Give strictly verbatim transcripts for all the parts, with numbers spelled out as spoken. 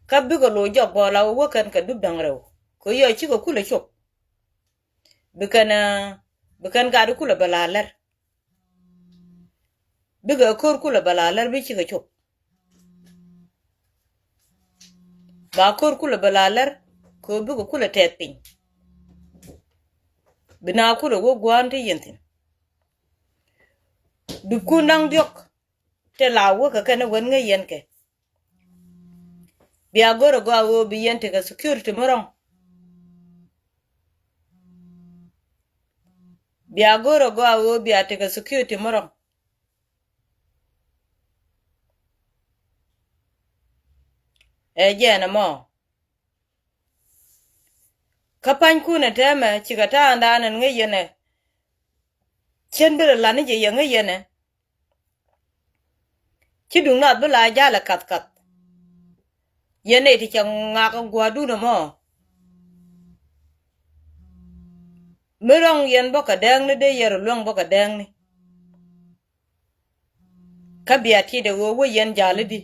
Kä bikɛ loc jɔk gɔɔl a wä kɛn kɛ dup da̱ŋ rɛw. Kɛ yɔ cikɛ kulɛ cop. Bi kɛn, bi kɛn gat kulɛ bɛ la lɛr. Bikɛ ko̱r kulɛ bɛ la lɛr bi cikɛ cop. Ba ko̱r kulɛ bɛ la lɛr kɛ bikɛ kulɛ tɛth piny. Bi na kulɛ wä gua̱a̱n ti yɛn thi̱n. Dupkun da̱ŋ diɔ̱k. Tɛ la wä kɛ kɛn ɛ wän ŋäc yɛn kɛ. Bia go̱r ɛ gɔaa ɣöö bi yɛn tekɛ security mi rɔ̱ŋ. Bia go̱r ɛ gɔaa ɣöö bia tekɛ security mi rɔ̱ŋ. Ɛ jɛn ɛmɔ. Kä panykun ɛ tɛmɛ cikɛ ta̱a̱ŋdan ɛn ŋäc yɛn ɛ. Cien bi rɛ lan ni jɛ yɛ ŋäc yɛn ɛ. Ci duŋ nath bi la jal ɛ kath kath. Yɛn nɛy ti cɛ ŋak ɛ gua̱a̱dun ɛmɔ. Mi rɔ̱ŋ yɛn bä kɛ dɛɛŋni dee yɛn rɔ luäŋ bä kɛ dɛɛŋni. Kä bia ti̱i̱t ɛ ɣöö wä yɛn jal i̱di.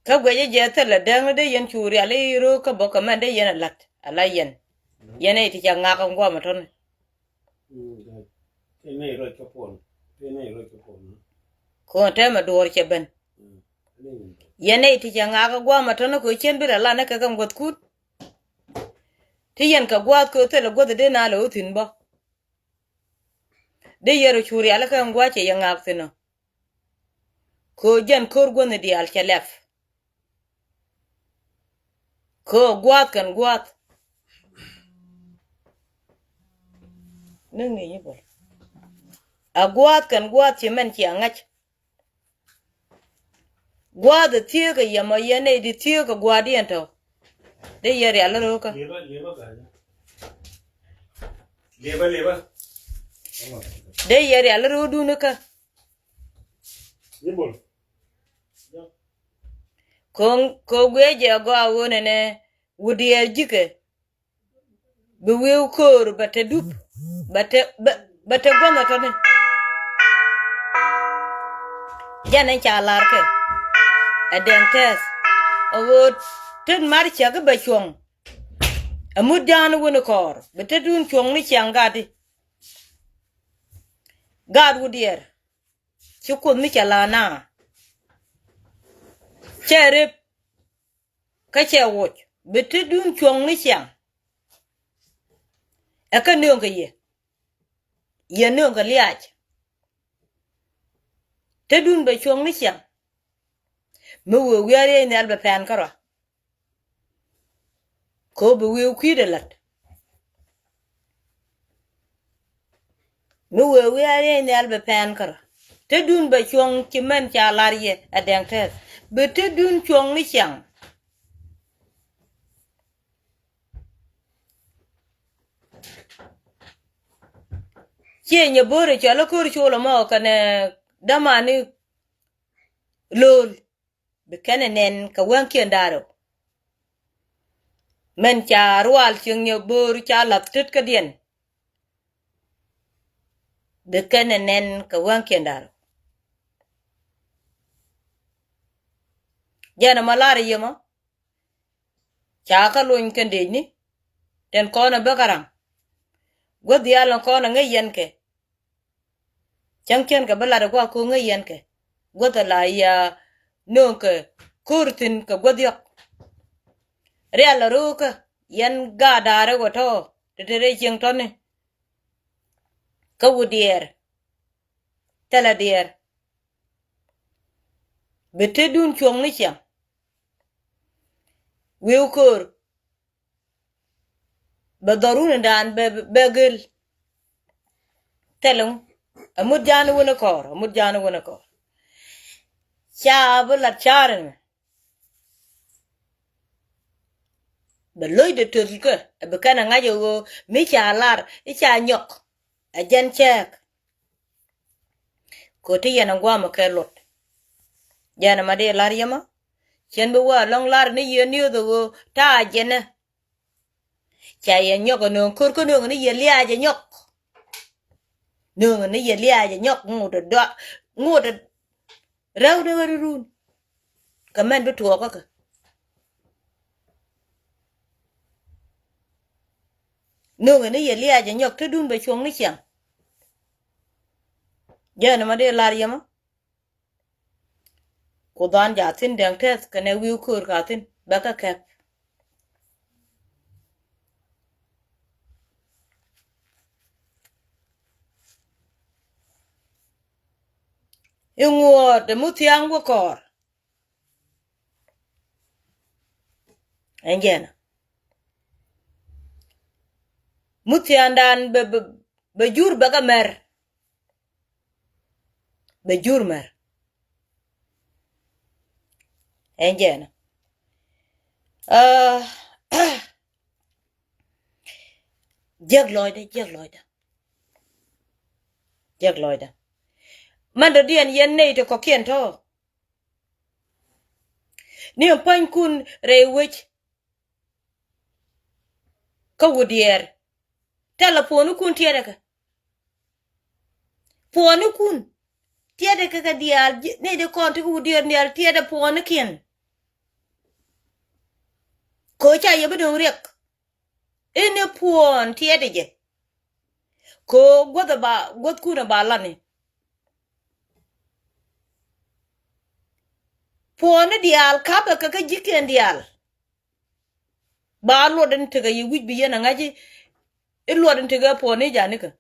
Kä guɛcä jɛ thilɛ dɛŋni dee yɛn cu rial i̱ ro̱o̱k kä bä kɛ mɛn dee yɛn a la̱t a la yɛn. Yɛn nɛy ti ca ŋak in guam a tɔ̱ni. Kɔn tɛmɛ duɔ̱ɔ̱r cɛ ben. Yɛn nɛy ti ca ŋak in guam a tɔ̱ni kɛ cien bi rɛ lan ni kɛ kɛ guäthkun. Ti yɛn kɛ gua̱a̱th kɛ thilɛ guäth dee na lɛ wä thi̱n bä. Dee yɛn rɔ cu rial i̱ kɛ in gua̱a̱th cɛ yɛ ŋak thi̱n ɔ. Kɛ jɛn ko̱r guäthni diaal cɛ lɛp. Kɛ gua̱a̱th kɛn gua̱a̱th. Ni ŋi̱i̱c i̱ bol. A gua̱a̱th kɛn gua̱a̱th ci mɛn ci a ŋäc. Gua̱a̱th ɛ thieekä yɛmɔ yɛn nɛy di thieekä gua̱a̱diɛn tɔ̱. Dee yɛ rial röökä. Liba, liba, ga̱a̱c. Liba, liba. Dee yɛ rial röödun kä. Ni bol. Ko̱, ko̱ guiɛ jɛ gɔaa ɣöö nɛnɛ wut diɛɛr ji̱kɛ. Bi wi̱i̱ ko̱o̱r bɛ te dup, bɛ te, bɛ, bɛ te guɔ̱n ɛ tɔ̱ni. Jɛn in ca lar kɛ. Ɛ dɛŋ tɛth. Ɛ ɣöö tet mar cia̱k i̱ bɛ cuɔ̱ŋ. Ɛ mut ja̱a̱n wun i̱ kɔɔr. Bi tetdun cuɔ̱ŋ ni ciaŋ gatdi. Gaat wut diɛɛr. Ci kuoth mi cɛ la na. Cɛ rep. Kä cɛ woc bi tetdun cuɔ̱ŋ ni ciaŋ. Ɛ kä nööŋ kɛ yɛ. Yɛ nööŋ kɛ liaac. Tetdun bɛ cuɔ̱ŋ ni ciaŋ. Mi wee wiaa riey nhial bɛ pɛn kärɔa. Kɛ ɣöö bi wi̱i̱ kui̱dɛ la̱t. Mi wee wi̱i̱ a riey nhial bɛ pɛn kärɔa. Tetdun bɛ cuɔ̱ŋ ci mɛn ca lar yɛ ɛ dɛŋ tɛth. Bi tetdun cuɔ̱ŋ ni ciaŋ. Ciɛ nyɛ bo̱o̱rɛ cɔl ɛ ko̱r col ɛmɔ kɛnɛ dämani lo̱l. Bi kɛn ɛ nɛn kɛ wäŋkiɛn da̱ŋ rɛw. Mɛn ca rual cieŋ nyɛ bo̱o̱r ca la̱th tet kädiɛn. Bi kɛn ɛ nɛn kɛ wäŋkiɛn da̱ŋ rɛw. Jɛn ɛmɔ lar ɛ yemɔ. Ca kä lony kɛn dëëcni. Tɛn kɔn ɛ bäkä raŋ. Guäth diaal ni kɔn ɛ ŋäc yɛn kɛ. Cäŋ cän kɛ bi lat ɛ gua̱a̱k ko̱ŋ ŋäc yɛn kɛ. Guäth ɛ la ya nööŋ kɛ ko̱r thi̱n kɛ guäth yɔk. Rial ɛ ro̱o̱kä yɛn gaat da̱a̱r ɛ wä tɔ̱ te te rɛy cieŋ tɔ̱ni. Kä wut diɛɛr. Thilɛ diɛɛr. Bi tetdun cuɔ̱ŋ ni ciaŋ. Wi̱i̱ ko̱r. Bɛ dhɔrun in daan bɛ, bɛ gel. Thilɛ ŋu. Amut ja̱a̱n wun ɛ kɔɔr, amut ja̱a̱n wun ɛ kɔɔr. Ca bi lat ca̱r ɛmɛ. Bɛ lo̱cdɛ töthkä ɛ bi kɛn ɛ ŋa̱c ɛ ɣöö mi ca lar i̱ ca nyɔk. Ɛ jɛn cɛɛk. Kɛ ɣöö ti yɛn ɛ gua̱a̱mɛ kɛ luɔt. Jɛn ɛmɛ dee lar yɛmɔ. Cɛn bi wä ɛlɔ̱ŋ lar ni yiëë niöth ɛ ɣöö ta̱a̱ jɛnɛ. Ca yɛ nyɔk ɛ nööŋ ko̱r kä nööŋ ni yɛ liaacɛ nyɔk. Nööŋ ni yɛ liaacɛ nyɔk ŋot ɛ dɔa ŋot ɛ rɛw ni ɣäri run. kɛ mɛn bi tuɔɔk kä kɛ. Nöŋɛ ni yɛ liaacɛ nyɔk te dun bɛ cuɔ̱ŋ ni ciaŋ. Jɛn ɛmɔ dee lar yɛmɔ. Ku dhan ja thin dɛŋ tɛth kɛnɛ wi̱i̱ ko̱o̱r ka thin bɛ kɛ kɛp. Iŋuɔɔt ɛmu thiaŋ wä kɔɔr. Ɛn jɛn. Mu thiaŋdan bɛ, bɛ, bɛ jur bɛ kɛ mɛr. Bɛ jur mɛr. Ɛn jɛn. Ah, jiɛk lɔcdä, jiɛk lɔcdä. Jiɛk lɔcdä. Mɛn dɔ̱diɛn yɛn nɛy ti kɔ̱kiɛn tɔ̱. Ni ɛn pua̱nykun rɛy wec. Kä wut diɛɛr. Tɛlɛ puɔ̱nikun tiɛtdɛ kɛ. Puɔ̱nikun tiɛtdɛ kɛ kɛ diaal, nɛy ti kɔn ti kä wut diɛɛr diaal tiɛtdɛ puɔ̱nikiɛn. Kɛ ɣöö ca yɛ bi do̱ŋ riɛk. Ini puɔ̱ɔ̱n tiɛtdɛ jɛ. Kɛ ɣöö guäth ɛ ba, guäthkun ɛ ba lani. Puɔ̱ni diaal kapɛ kɛ kä ji̱kiɛn diaal. Ba luɔt in tekɛ yi wi̱c bi yɛn a ŋa̱c i̱ luɔt in tekɛ puɔ̱ni janikä.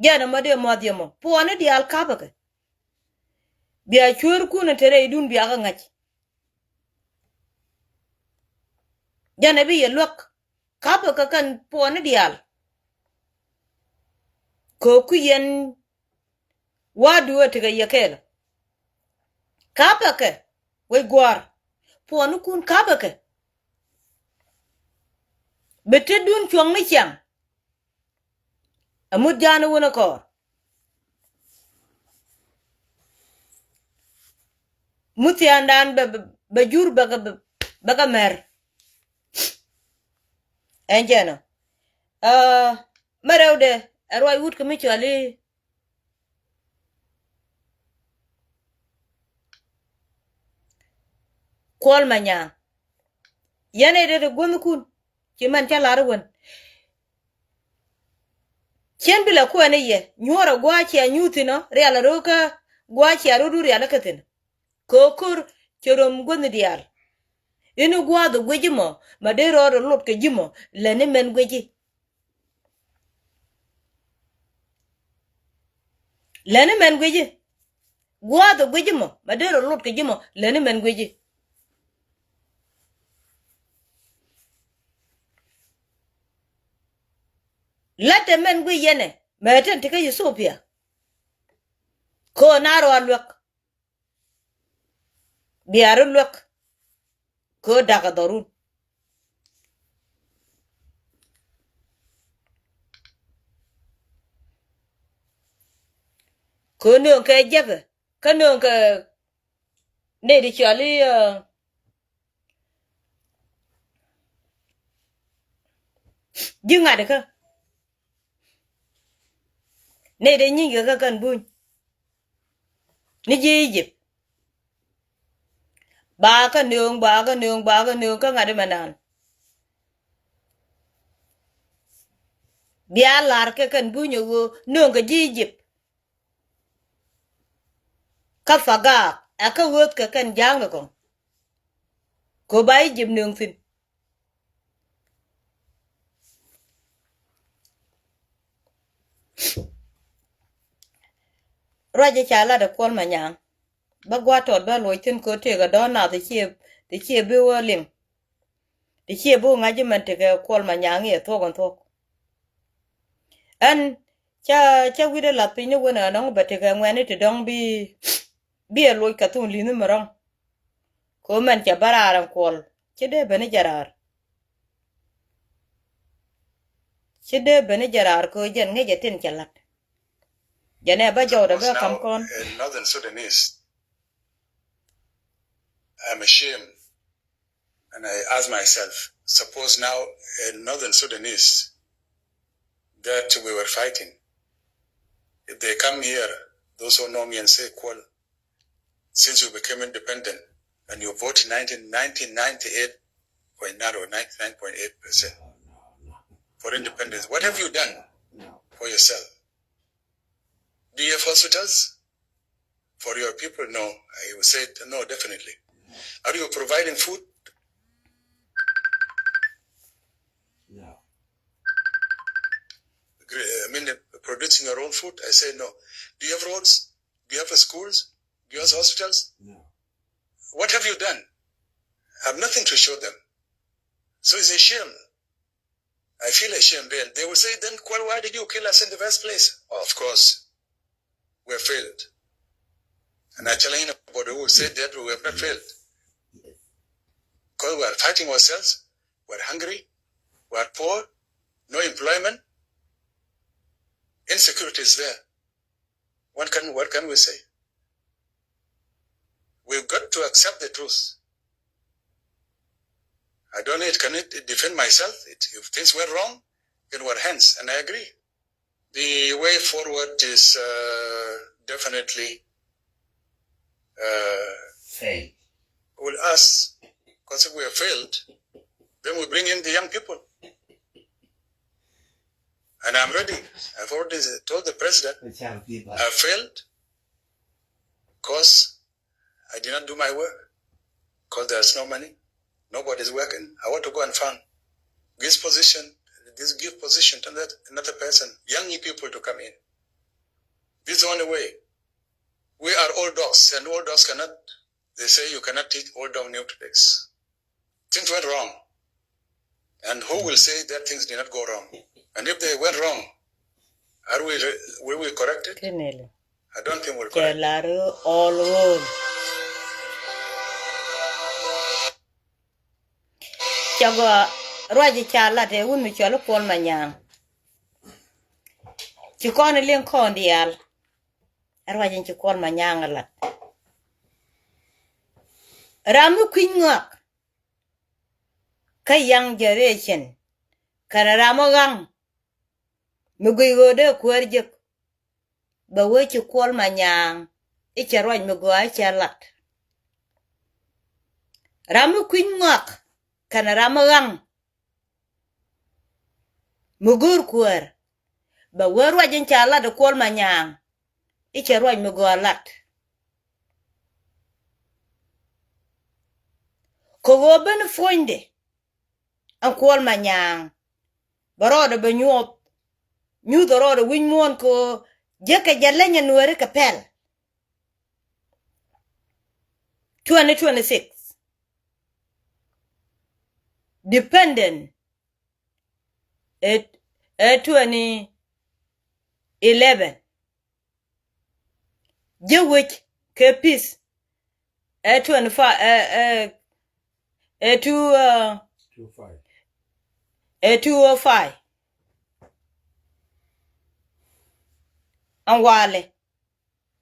Jɛn ɛmɔ dee muath yɛmɔ puɔ̱ni diaal kapɛ kɛ. Bia cueerkun in te rɛydun bia kɛ ŋa̱c. Jɛn ɛ bi yɛ luäk kapɛ kɛ kɛn puɔ̱ni diaal. Kɛ kui̱ yɛn wa̱a̱du ɛ tekɛ yɛ kɛɛl. Kapɛ kɛ wec gua̱a̱r puɔ̱nikun kapɛ kɛ. Bi tetdun cuɔ̱ŋ ni ciaŋ. Ɛ mut ja̱a̱n wun ɛ kɔɔr. Mut thia̱a̱ŋdan bɛ, bɛ, bɛ jur bɛ kɛ, bɛ, bɛ kɛ mɛr. Ɛn jɛn ɔ. Aa, mɛ rɛwdɛ ɛ ruac wut kɛ mi cɔal i̱ Kuɔl Manyaŋ. Yɛn ɛ dee ti guäthkun ci mɛn cä lar i̱ wän. Cien bi la kuɛn i̱ yɛ nyuɔ̱ɔ̱rɛ gua̱a̱ cia nyuuth thi̱n ɔ rial a ro̱o̱kä gua̱a̱ cia ro̱du rial ikä thi̱n. Kɛ ɣöö ko̱r cɛ röm guäthni diaal. Ini gua̱a̱th ɛ guic imɔ ma dee rɔɔd ɛ lot kɛ ji̱ mɔ lätni mɛn guic i̱. Lätni mɛn guic i̱. Gua̱a̱th ɛ guic imɔ ma dee rɔɔd lot kɛ ji̱ mɔ lätni mɛn guic i̱. La̱t te mɛn guic yɛn ɛ mɛ ten ti kä Ethiopia. Kɛ ɣöö na rɔɔd luäk. Bia rɔ luäk. Kɛ ɣöö da̱k ɛ dhɔrun. Kɛ ɣöö nööŋ kɛ jɛpɛ kä nööŋ kɛ nɛy ti cɔal i̱, aa, ji̱ ŋa̱t kä. Nɛy ti nyi̱ny kɛ kä kɛn buny. Ni ji̱ Egypt. Ba kä nööŋ, ba kä nööŋ, ba kä nööŋ kä ŋa̱t imɛ naan. Bia lar kɛ kɛn buny ɛ ɣöö nööŋ kɛ ji̱ Egypt. Kä Pagaak ɛ kä ɣööth kɛ kɛn ja̱a̱ŋ kɛ kɔŋ. Kɛ ɣöö ba Egypt nööŋ thi̱n. Ruac i̱ ca lat ɛ Kuɔl Manyaŋ. Bä gua̱a̱th tɔt bä luɔc thi̱n kɛ ɣöö tëëkɛ dɔ̱ɔ̱n nath ti ciɛ, ti ciɛ bi wä liŋ. Ti ciɛ bi wä ŋa̱c imɛn tekɛ Kuɔl Manyaŋ i̱ ɛ thuɔ̱k ɛn thuɔ̱k. Ɛn ca, ca wi̱cdɛ lath piny ni wen ɛ nɔŋ bɛ tekɛ ŋuɛ̈ni ti dɔ̱ŋ bi, bi ɛ loc kɛ thun li̱nh mi rɔ̱ŋ. Kɛ ɣöö mɛn cɛ bä raar ɛn Kuɔl ci dee ben i̱ jɛ raar. Ci dee ben i̱ jɛ raar kɛ ɣöö jɛn ŋäcɛ tin cɛ la̱t. Jɛn ɛ bä jɔwdɛ bä kam kɔn. Suppose now a Northern Sudanese, I'm ashamed. And I ask myself, suppose now a Northern Sudanese that we were fighting, if they come here, those who know me and say, Kuɔl, since we became independent, And you voted ninety, ninety, ninety-eight point nine or ninety-nine point eight percent for independence. What have you done for yourself? Do you have hospitals for your people? No. I will say no, definitely. Are you providing food? No. Gre-, I mean, producing your own food? I say no. Do you have roads? Do you have schools? Do you have hospitals? No. What have you done? I have nothing to show them. So it's a shame. I feel ashamed. They, they will say, "Then, Kuol, why did you kill us in the first place?" Of course, we have failed. And I challenge anybody who will say that we have not failed. Because we are fighting ourselves, we are hungry, we are poor, no employment, insecurity is there. What can, what can we say? We've got to accept the truth. I don't need, can it defend myself? It, if things went wrong, in our hands, and I agree. The way forward is, uh, definitely, uh, fail. We'll ask, because if we have failed, then we bring in the young people. And I'm ready. I've already told the president, I failed because I did not do my work. Because there's no money. Nobody's working. I want to go and find this position, this give position to that, another person, young people to come in. This is the only way. We are old dogs, and old dogs cannot, they say you cannot teach old dog new tricks. Things went wrong. And who will say that things did not go wrong? And if they went wrong, are we re-, will we correct it? Kɛ nɛlɛ. I don't think we'll correct it. Kɛ lar all wrong. Cɛ gɔaa, ruac ca lat ɛ wut mi cɔl i̱ Kuol Manyaŋ. Ci kɔn liŋ kɔn diaal. Ɛ ruac in ci Kuol Manyaŋ lat. Ram mi kui̱ny ŋɔak kä young generation kɛnɛ ram mi ɣaŋ mi guic ɣöö dee kuäär jek. Bɛ wee ci Kuol Manyaŋ i̱ cɛ ruac mi gɔaa i̱ cɛ lat. Ram mi kui̱ny ŋɔak kɛnɛ ram mi ɣaŋ mi go̱o̱r kuäär. Bɛ wee ruac in ca lat i̱ Kuol Manyaŋ i̱ cɛ ruac mi gɔaa lat. Kɛ ɣöö ben puɔ̱nydɛ ɛn Kuol Manyaŋ. Bɛ rɔɔdɛ bɛ nyuɔth. Nyuth rɔɔdɛ wi̱c muɔ̱ɔ̱n kɛ ɣöö jekɛ jɛ leny ɛ Nuääri kɛ pɛl. Twenty twenty-six. Dependent ɛ, ɛ twenty eleven. Jɛ wec kɛ peace ɛ twenty-five, ɛ, ɛ, ɛ two, uh, two five. Ɛ two oh five. Ɛn walɛ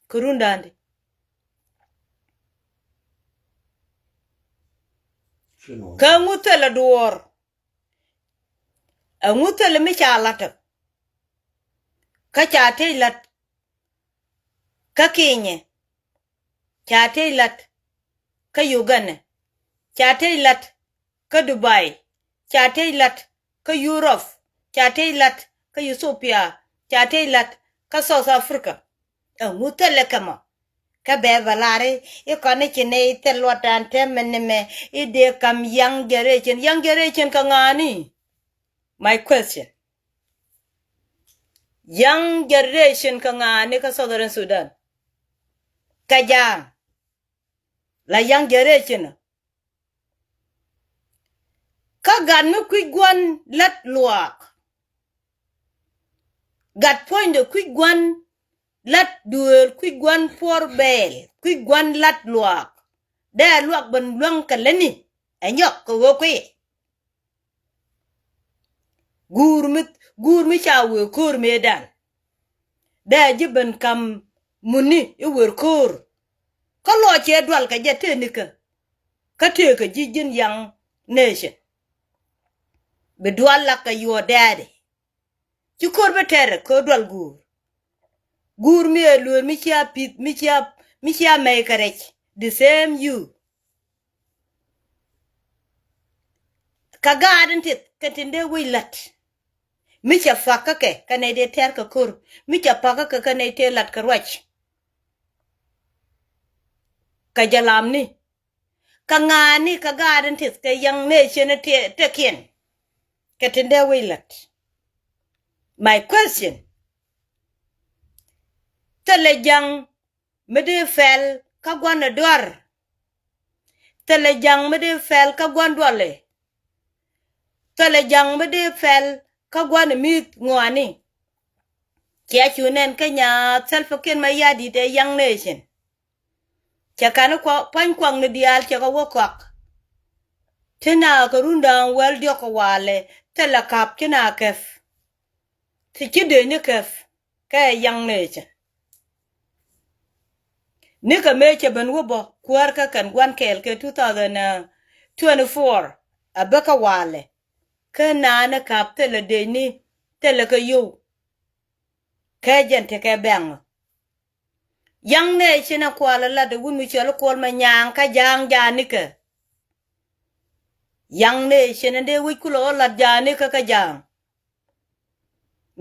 kɛ rundandi. Kä ŋu thilɛ duɔ̱ɔ̱r. Ɛŋu thilɛ mi ca la̱t ɛ? Kä ca tëë la̱t kä Kinyɛ, ca tëë la̱t kä Uganda, ca tëë la̱t kä Dubai, ca tëë la̱t kä Europe, ca tëë la̱t kä Ethiopia, ca tëë la̱t kä South Africa. Ɛŋu thilɛ kɛ mɔ? Kä bɛ bɛ lar i̱ kɔn i̱ ci nɛy thil luɔt an tɛmɛ ni mɛ i̱ dee kam young generation. Young generation kä ŋa̱a̱ni? My question. Young generation kä ŋa̱a̱ni kä Southern Sudan? Kä ja̱a̱ŋ la young generation. Kä gat mi kui̱c gua̱n la̱t luaak. Gat puɔ̱nydɛ kui̱c gua̱n la̱t duëël, kui̱c gua̱n puɔr bɛɛl, kui̱c gua̱n la̱t luaak. Dee luak ben luäŋ kɛ lätni ɛ nyɔk kɛ ɣöö kui̱. Guur mi, guur mi ca wëë ko̱o̱r mëëdan. Dee ji̱ ben kam muni i̱ wër ko̱o̱r. Kä lɔc cɛ dual kɛ jɛ tëë nikä. Kä tëëkä ji̱ ji̱n young nation. Bi dual lak kɛ your daddy. Ci ko̱r bi tɛr kɛ dual guur. Guur mi ɛ lueer mi cia pith, mi cia, mi cia mɛy kɛ rɛc. The same you. Kä gaat in tith kɛ tin dee wec la̱t. Mi cɛ pa̱k kä kɛ kɛ nɛy dee tɛ̈r kɛ ko̱r. Mi cɛ pa̱k kä kɛ kɛ nɛy tëë la̱t kɛ ruac. Kɛ jɛ lamni. Kɛ ŋa̱a̱ni kɛ gaat in tith kɛ Young Nation tëë tëkiɛn. Kɛ tin dee wec la̱t. My question. Thilɛ ja̱ŋ mi dee pɛl kä gua̱n ɛ duar. Thilɛ ja̱ŋ mi dee pɛl kä gua̱n duɔlɛ. Thilɛ ja̱ŋ mi dee pɛl kä gua̱n ɛ mi̱th ŋɔaani. Cia cu nɛn kä nya Salva Kiir Mayardit ɛ Young Nation. Cɛ kani kuak, pua̱ny kuakni diaal cɛ kɛ wä kuak. Ti na kɛ run da̱a̱ŋ wäl diɔ̱k kɛ walɛ, thilɛ ka̱p ci na kɛp. Ti ci dëëcni kɛp kɛ Young Nation. Nikɛ mëë cɛ ben wä bä kuäär kä kɛn gua̱n kɛɛl kɛ two thousand twenty-four a bä kä walɛ. Kä naani ka̱p thilɛ dëëcni, thilɛ kɛ yio̱w. Kɛ jɛn tekɛ bɛ̈ŋ. Young Nation ɛ kualɛ lat ɛ wut mi cɔl i̱ Kuɔl Manyaŋ kä Ja̱a̱ŋ ja̱a̱nikɛ. Young Nation ɛ dee wec kulɛ ɣöö lat ja̱a̱nikɛ kä Ja̱a̱ŋ.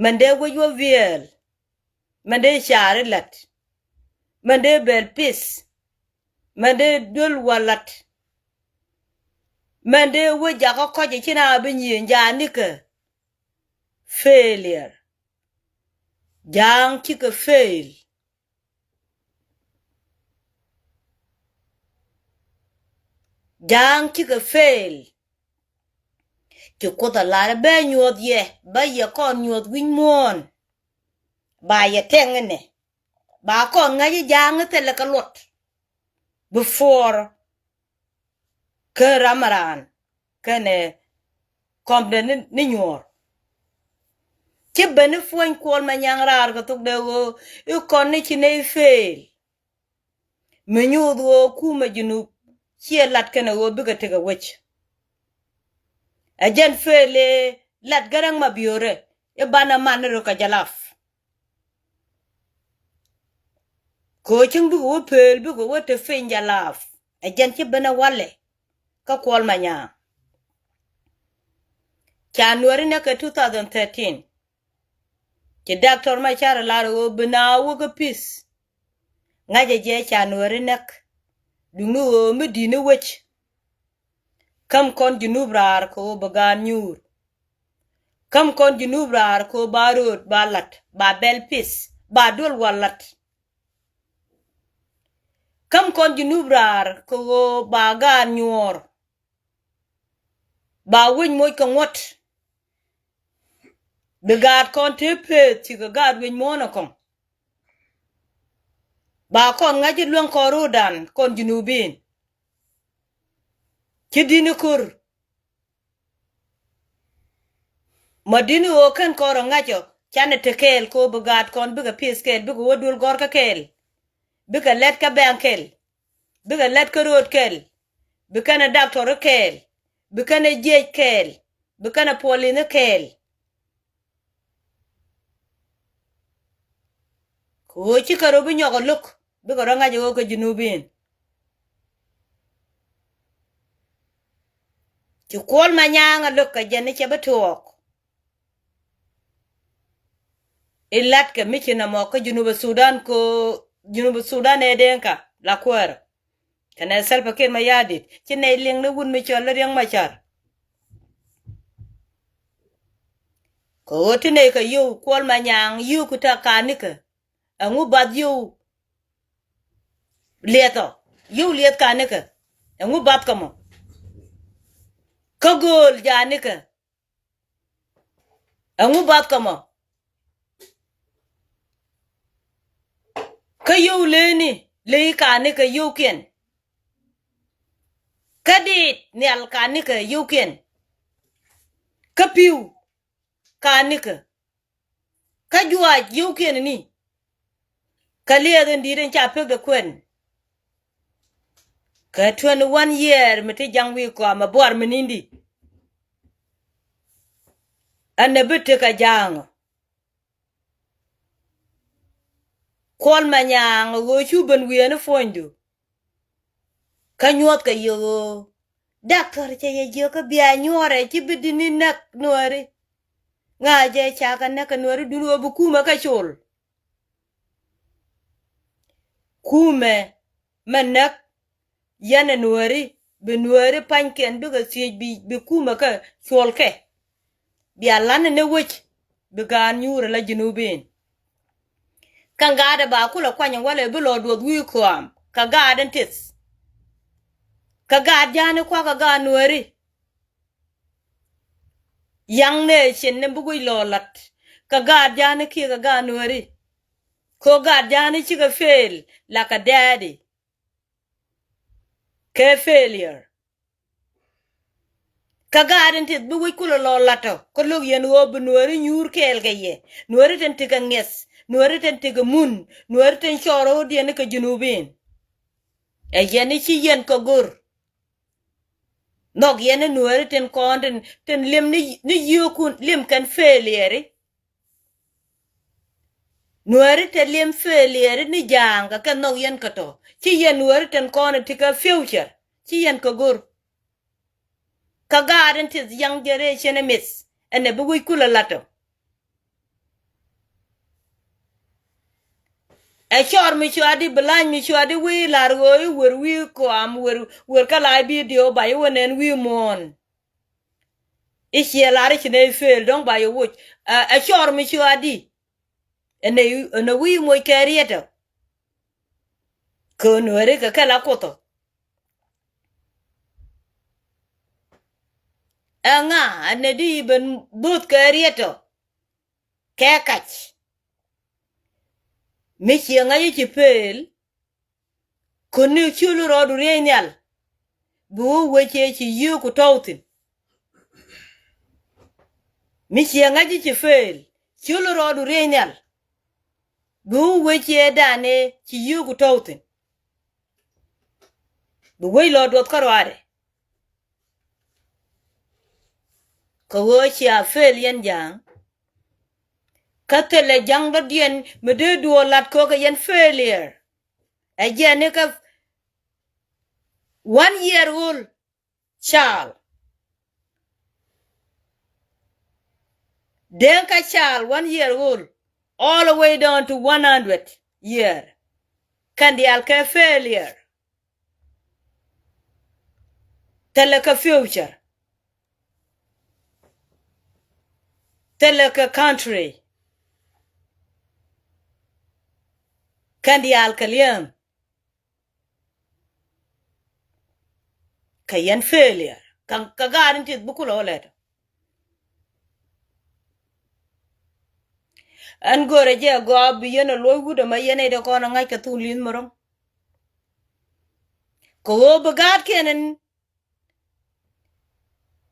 Mɛn dee wec wä wiɛɛl. Mɛn dee caari la̱t. Mɛn dee bɛl pith. Mɛn dee duel wä la̱t. Mɛn dee wä jakä kɔc ɛ ci na bi nyieen ja̱a̱nikɛ. Failure. Ja̱a̱ŋ cikɛ fail. Ja̱a̱ŋ cikɛ fail. Ci Kuoth a lar bɛ nyuɔth yɛ, bä yɛ kɔn nyuɔth wi̱c muɔ̱ɔ̱n. Ba yɛ tɛŋ inɛ. Ba kɔn ŋa̱c i̱ Ja̱a̱ŋ i̱ thilɛ kɛ luɔt. Before kä ram a raan kɛnɛ kɔmdɛ ni, ni nyuɔ̱ɔ̱r. Ci ben i̱ puɔ̱ny Kuɔl Manyaŋ raar kɛ thok dee ɣöö i̱ kɔn ni ci nɛy fail. Mi nyuuth ɣöö kumɛ Junub ciɛ lat kɛnɛ ɣöö bikɛ tekɛ wec. Ɛ jɛn fail ëë lat Garaŋ Mabiöörɛ i̱ banɛ man ni rökɛ jalaf. Kɛ ɣöö cäŋ bikɛ wä pëël bikɛ wä te piny jalaf. Ɛ jɛn ci ben ɛ walɛ kä Kuɔl Manyaŋ. Ca nuɔri nɛ kɛ two thousand thirteen. Ci Doctor Machar lar ɣöö bi na wä kä peace. Ŋa̱cä jɛ ca nuɔri nɛk. Duŋni ɣöö mi di̱t ni wec. Käm kɔn Junub raar kɛ ɣöö bi gaat nyuur. Käm kɔn Junub raar kɛ ɣöö ba rööd ba la̱t ba bɛl peace ba duel wal la̱t. Käm kɔn Junub raar kɛ ɣöö ba gaat nyuɔɔr. Ba wec moc kɛ ŋuɔ̱t. Bi gaat kɔn te peth cikɛ gaat wec muɔ̱ɔ̱n ɛ kɔŋ. Ba kɔn ŋa̱c i̱ luäŋ kɔn ro̱o̱dan kɔn Junubin. Ci di̱t ni ko̱r. Mɔ di̱t ni ɣöö kɛn kɔn rɔ ŋa̱c ɔ canɛ te kɛɛl kɛ ɣöö bi gaat kɔn bikɛ peace kɛɛl bikɛ wä duel gɔ̱r kä kɛɛl. Bikɛ lɛt kä bɛŋ kɛɛl. Bikɛ lät kä ro̱o̱d kɛl. Bi kɛn ɛ doctor kɛɛl. Bi kɛn ɛ jiɛc kɛɛl. Bi kɛn ɛ puɔlin kɛɛl. Kɛ ɣöö cikɛ rɔ bi nyɔk ɛ lo̱k bikɛ rɔ ŋa̱c ɛ ɣöö kɛ Junubin. Ci Kuɔl Manyaŋ ɛ lo̱k kɛ jɛn ni cɛ bi tuɔɔk. Ilat kɛ mi ci nɔmɔ kä Junub Sudan ko Junub Sudan ɛ Denka la kuäär. Kɛnɛ Salva Kiir Mayardit ci nɛy liŋ ni wut mi cɔl Riek Machar. Kɛ ɣöö ti nɛy kɛ yio̱w Kuɔl Manyaŋ yio̱w ku tak kanikä. Ɛŋu bath yio̱w liɛth ɔ yio̱w liɛth kanikä. Ɛŋu bath kɛ mɔ kä gööl janikä. Ɛŋu bath kɛ mɔ kä yio̱w leni ley kanikä yio̱wkiɛn. Kä diit nhial kanikä yio̱wkiɛn. Kä pi̱w kanikä. Kä juaac yio̱wkiɛn ni. Kä liɛth in di̱i̱t in ca pek de kuɛn. Kɛ twenty one year mi ti jaŋ wi̱i̱ kɔam ɛ buar mi ni̱n di. Ɛn ɛ bi tekɛ ja̱a̱ŋ. Kuɔl Manyaŋ ɣöö cu ben wi̱i̱ ɛn puɔ̱nydu. Kä nyuɔ̱thkɛ yɛ ɣöö Daktɔr cɛ yɛ jiök kä bia nyuɔrɛ ci bi dini näk nuääri. Ŋa jɛ ca kɛ näk kɛ nuääri duni ɣöö bi kumɛ kɛ col. Kumɛ mɛ näk yɛn ɛ nuääri, bi nuääri pa̱nykiɛn bikɛ thiec bi, bi kumɛ kɛ cuɔlkɛ. Bia lan ni wec bi gaat nyuurɛ la Junubin. Kä gaat ɛ ba kulɛ kuany walɛ bi lɔ duɔth wi̱i̱ kɔam kɛ gaat in tith. Kɛ gaat ja̱a̱ni kua̱kä gaat nuääri. Young nation ni bi guic lɔ lat kɛ gaat ja̱a̱ni kiɛ kɛ gaat nuääri. Kɛ ɣöö gaat ja̱a̱ni cikɛ fail like a daddy. Kɛ failure. Kä gaat in tith bi wec kulɛ lɔ lat ɔ kä lo̱k yɛn ɣöö bi nuääri nyuur kɛɛl kɛ yɛ. Nuääri tin tekɛ ŋiɛth, nuääri tin tekɛ mun, nuääri tin cɔɔr ɣöödiɛn ni kɛ Junubin. Ɛ yɛn i̱ ci yɛn kɛ go̱r. Nhɔk yɛn ni nuääri tin kɔn tin, tin li̱em ni, ni yio̱o̱kun li̱em kɛn failure i̱. Nuääri te li̱em failure ni ja̱a̱ŋ kɛ kɛ nhɔk yɛn kɛ tɔ. Ci yɛn nuääri tin kɔn ti kɛ future. Ci yɛn kɛ go̱r. Kä gaat in tith young generation ɛ mith ɛn ɛ bi wec kulɛ lat ɔ. Ɛ cɔɔr mi cua̱di bi lany mi cua̱di wi̱i̱ la̱r ɣöö i̱ wer wi̱i̱ kɔam wer, wer kä la i̱ bi diöö ba i̱ wä nɛn wi̱i̱ muɔ̱ɔ̱n. I̱ ciɛ lar i̱ ci nɛy fail dɔ̱ŋ ba yɛ woc. Ɛ, ɛ cɔr mi cua̱di. Ɛn ɛ, ɛn ɛ wi̱i̱ moc kɛ riet ɔ. Kɛ nuääri kɛ kɛ la Kuoth ɔ. Ɛŋa ɛn ɛ di ben bo̱th kɛ riet ɔ. Kɛ kac. Mi ciɛ ŋa̱c i̱ ci fail. Kuni ciöl rɔɔdu riey nhial. Bi wä wec ëë ci yio̱o̱k ku tɔ̱w thi̱n. Mi ciɛ ŋa̱c i̱ ci fail. Ciöl rɔɔdu riey nhial. Bi wä wec ëë danɛ ci yio̱o̱k ku tɔ̱w thi̱n. Bi wec lɔ duɔth kä ruaadɛ. Kɛ ɣöö cia fail yɛn ja̱a̱ŋ. Kä thilɛ ja̱ŋ dɔ̱diɛn mi dee duɔɔr lat kɛ ɣöö kɛ yɛn failure. Ɛ jɛn ni kä one year old child. Dinka child one year old all the way down to one hundred year. Kɛn diaal kɛ failure. Thilɛ kɛ future. Thilɛ kɛ country. Kɛn diaal kɛ liɛm. Kɛ yɛn failure. Kɛ, kɛ gaat in tith bi kulɛ wä lɛt. Ɛn görɛ jɛ gɔaa bi yɛn ɛ luɔc wut ɛmɛ yɛn ɛ dee kɔn ɛ ŋa̱c kɛ thun li̱th mi ro̱ŋ. Kɛ ɣöö bi gaatkiɛn ɛn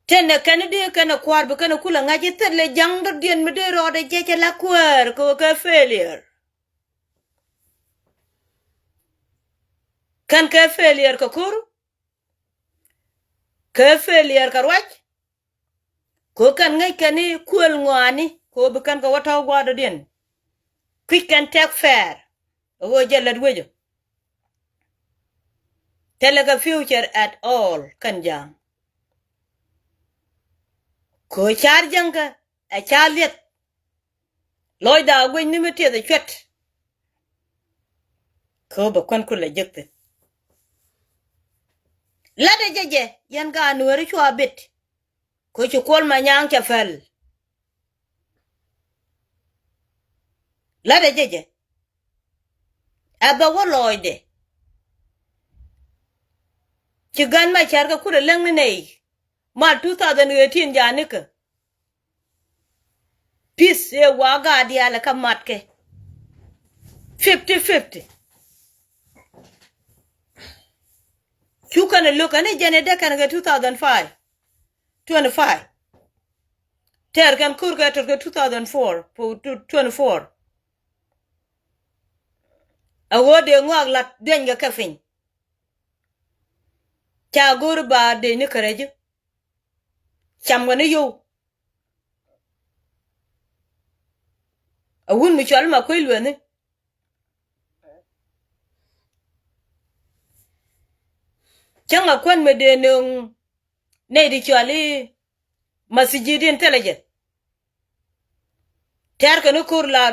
Tënɛ kɛn i̱ dee kɛn ɛ kua̱r bi kɛn ɛ kulɛ ŋa̱c i̱ thilɛ ja̱ŋ dɔ̱diɛn mi dee rɔɔdɛ jɛ cɛ la kuäär kɛ ɣöö kɛ failure. Kɛn kɛ failure kɛ ko̱r. Kɛ failure kɛ ruac. Kɛ ɣöö kɛn ŋäc kɛn i̱ kuël ŋɔaani kɛ ɣöö bi kɛn kɛ wä tɔ̱w gua̱a̱r dɔ̱diɛn. Kui̱c kɛn tɛk fair. Ɛ ɣöö jɛ lät wecä. Thilɛ kɛ future at all kɛn ja̱a̱ŋ. Kɛ ɣöö ca̱r jäŋkä ɛ ca̱r liɛth. Lɔcda guic ni mi tiɛth ɛ cuɛt. Kɛ ɣöö bɛ kuän kulɛ jek thi̱n. Latdɛ jɛ jɛ yɛn gaat Nuääri cua bit. Kɛ ɣöö ci Kuɔl Manyaŋ cɛ päl. Latdɛ jɛ jɛ. Ɛ bɛ wä lɔɔcdɛ. Ci Gat Macar kɛ kulɛ läŋ ni nɛy. Mal two thousand eighteen ja̱a̱nikä. Peace ëë wa gaat diaal ɛ kä matkɛ. Fifty fifty. Cu kɛn ɛ lo̱k kɛn i̱ jɛn ɛ dee kɛn kɛ two thousand five. Twenty five. Tɛɛr kɛn ko̱r kɛ tɔt kɛ two thousand four, twenty four. Ɛ ɣöö dee ŋɔak lat duenykɛ kɛ piny. Ca go̱o̱ri ba dee ni kärɛ ji̱. Cam kɛ ni yio̱w. Ɛ wut mi cɔal ma kuec lueeni. Cäŋ a kuän mi dee nööŋ nɛy ti cɔal i̱ masjid intelligence. Tɛ̈r kɛn i̱ ko̱r la,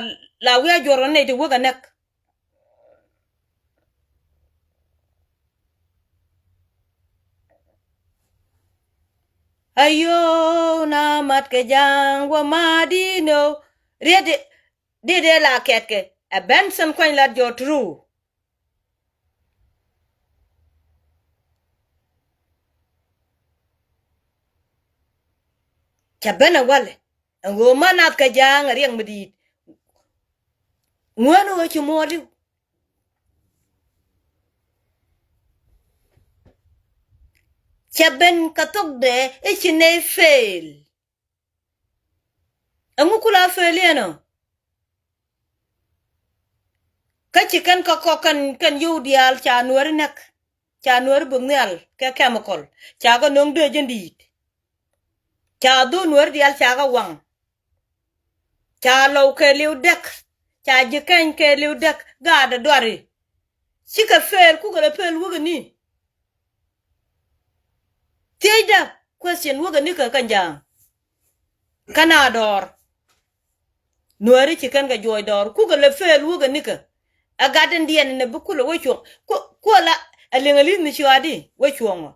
la wi̱i̱ a juɔ̱r kɛ nɛy ti wek a näk. Ayo, na mat kɛ ja̱a̱ŋ wä ma di̱n ɔ. Riet di, di dee la kɛt kɛ. Ɛ Benson kuany lat jɔɔt true. Cɛ ben ɛ walɛ. Ɛn ɣöö ma nath kɛ ja̱a̱ŋ ɛ riɛk mi di̱i̱t. Ŋuän ɣöö ci muɔɔliw. Cɛ ben kɛ thokdɛ i̱ ci nɛy fail. Ɛŋu kula fail yɛn ɔ? Kä ci kɛn kä kɔk kɛn, kɛn yio̱w diaal ca nuääri näk. Ca nuääri buk nhial kɛ chemical. Ca kɛ no̱ŋ dee ji̱n di̱i̱t. Ca dhuk nuääri diaal ca kɛ waŋ. Ca lɔw kɛɛliw däk. Ca ji̱ kɛny kɛɛliw däk. Gaatdɛ duari. Cikɛ fail, kukɛ lɛ fail wäkɛ ni. Thiecdä question wäkɛ ni kɛ kɛn ja̱a̱ŋ. Kä na dɔɔr. Nuääri ci kɛn kɛ juɔc dɔɔr. Kukɛ lɛ fail wäkɛ ni kɛ. Ɛ gat in diɛn in ɛ bi kulɛ wä cuɔ̱ŋ. Ku, kuɔlä ɛ liŋ ɛ li̱th ni cuaadi wä cuɔ̱ŋ ɔ.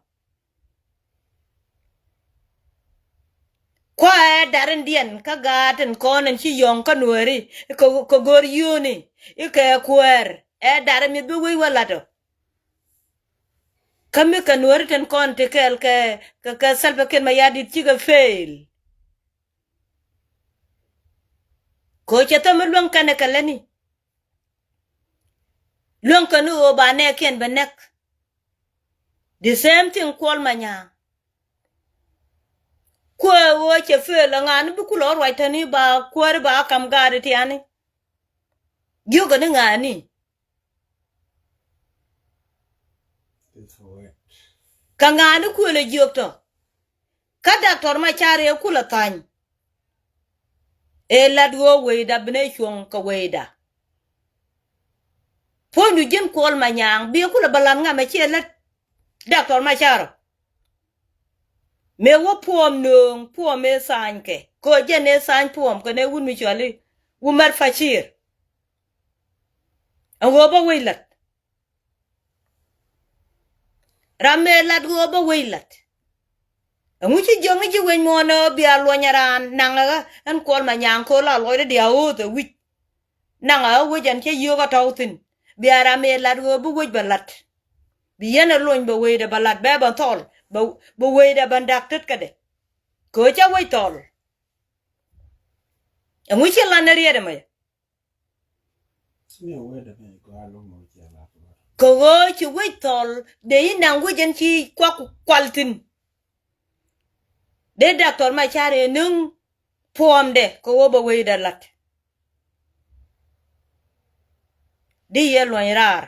Kua̱ ɛ da̱r in diɛn kä gaat in kɔn in ci yɔ̱ŋ kä nuääri kɛ, kɛ go̱r yio̱o̱ni i̱ kɛ kuäär ɛ da̱r in mi̱eth bi wec wä la̱t ɔ. Kä mi kɛ nuääri tin kɔn ti kɛɛl kɛ, kɛ, kɛ Salva Kiir Mayardit cikɛ fail. Kɛ ɣöö cɛ thäm mi luäŋ kɛn ɛ kɛ lätni. Luäŋ kɛn i̱ ɣöö ba nɛɛkiɛn bɛ näk. The same thing Kuɔl Manyaŋ. Kuäär ɣöö cɛ fail ɛ ŋa̱a̱ni bi kulɛ ɣä ruac täni ba kuääri ba kam gaat itiani. Jiökɛ ni ŋa̱a̱ni. Kɛ ŋa̱a̱ni kuël ɛ jiök tɔ. Kä Doctor Machar ëë kulɛ tha̱ny. Ëë la̱t ɣöö wecda bi nɛy cuɔ̱ŋ kɛ wecda. Puɔ̱nydu ji̱n Kuɔl Manyaŋ biɛ kulɛ bä la̱t ŋa mɛ ciɛ lät Doctor Machar ɔ. Mëë wä puɔm nööŋ puɔm ëë tha̱a̱ny kɛ kɛ ɣöö jɛn ëë tha̱a̱ny puɔm kɛnɛ wut mi cɔal i̱ Wumɛr Pacir. Ɛn ɣöö bä wec la̱t. Ram mëë lat ɣöö bä wec la̱t. Ɛŋu ci jiäŋ ji̱ wec muɔ̱ɔ̱n ɣöö bia luɔny ɛ raan naŋ ɛ ɣä ɛn Kuɔl Manyaŋ köö la luɔcdä diaal ɣööth ɛ wi̱c. Naŋ ɛ ɣä wec ɛn cä yio̱o̱k ɛ tɔ̱w thi̱n. Bia ram mëë lat ɣöö bi wec bɛ la̱t. Bi yɛn ɛ luɔny bɛ wecdɛ bɛ la̱t bɛ bɛ thɔl bɛ, bɛ wecdɛ bɛ da̱k tetkädɛ. Köö cä wec thɔl. Ɛŋu ci lan ɛ riet ɛmɛ? Kɛ ɣöö ci wec thɔl dee yi naŋ wec ɛn ci kuak kual thi̱n. Dee Doctor Machar ëë nöŋ puɔmdɛ kɛ ɣöö bɛ wecdɛ la̱t. Di yɛ luɔ̱ny raar.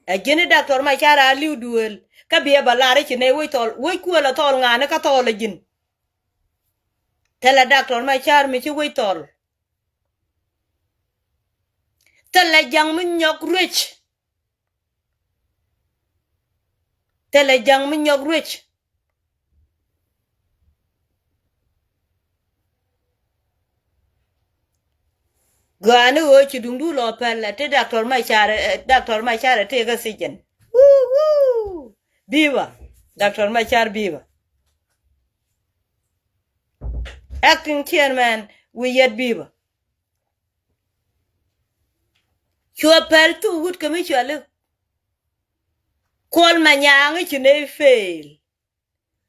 Ɛ ji̱n i̱ Doctor Machar a li̱w duëël kä biɛ bɛ lar i̱ ci nɛy wec thɔl wec kuël ɛ thɔl ŋa̱a̱ni kä thɔl ɛ ji̱n. Thilɛ Doctor Machar mi ci wec thɔl. Thilɛ ja̱ŋ mi nyɔk ruec. Thilɛ ja̱ŋ mi nyɔk ruec. Gɔaa ni ɣöö ci duŋdu lɔ pɛl ɛ ti Doctor Machar, eh, Doctor Machar ɛ tëëkä thiecɛn. Wuu, wuu. Biba. Doctor Machar biba. Acting chairman wi̱i̱ yɛt biba. Cuɛ pɛl thuk wut kɛ mi cuɛ li̱k. Kuɔl Manyaŋ i̱ ci nɛy fail.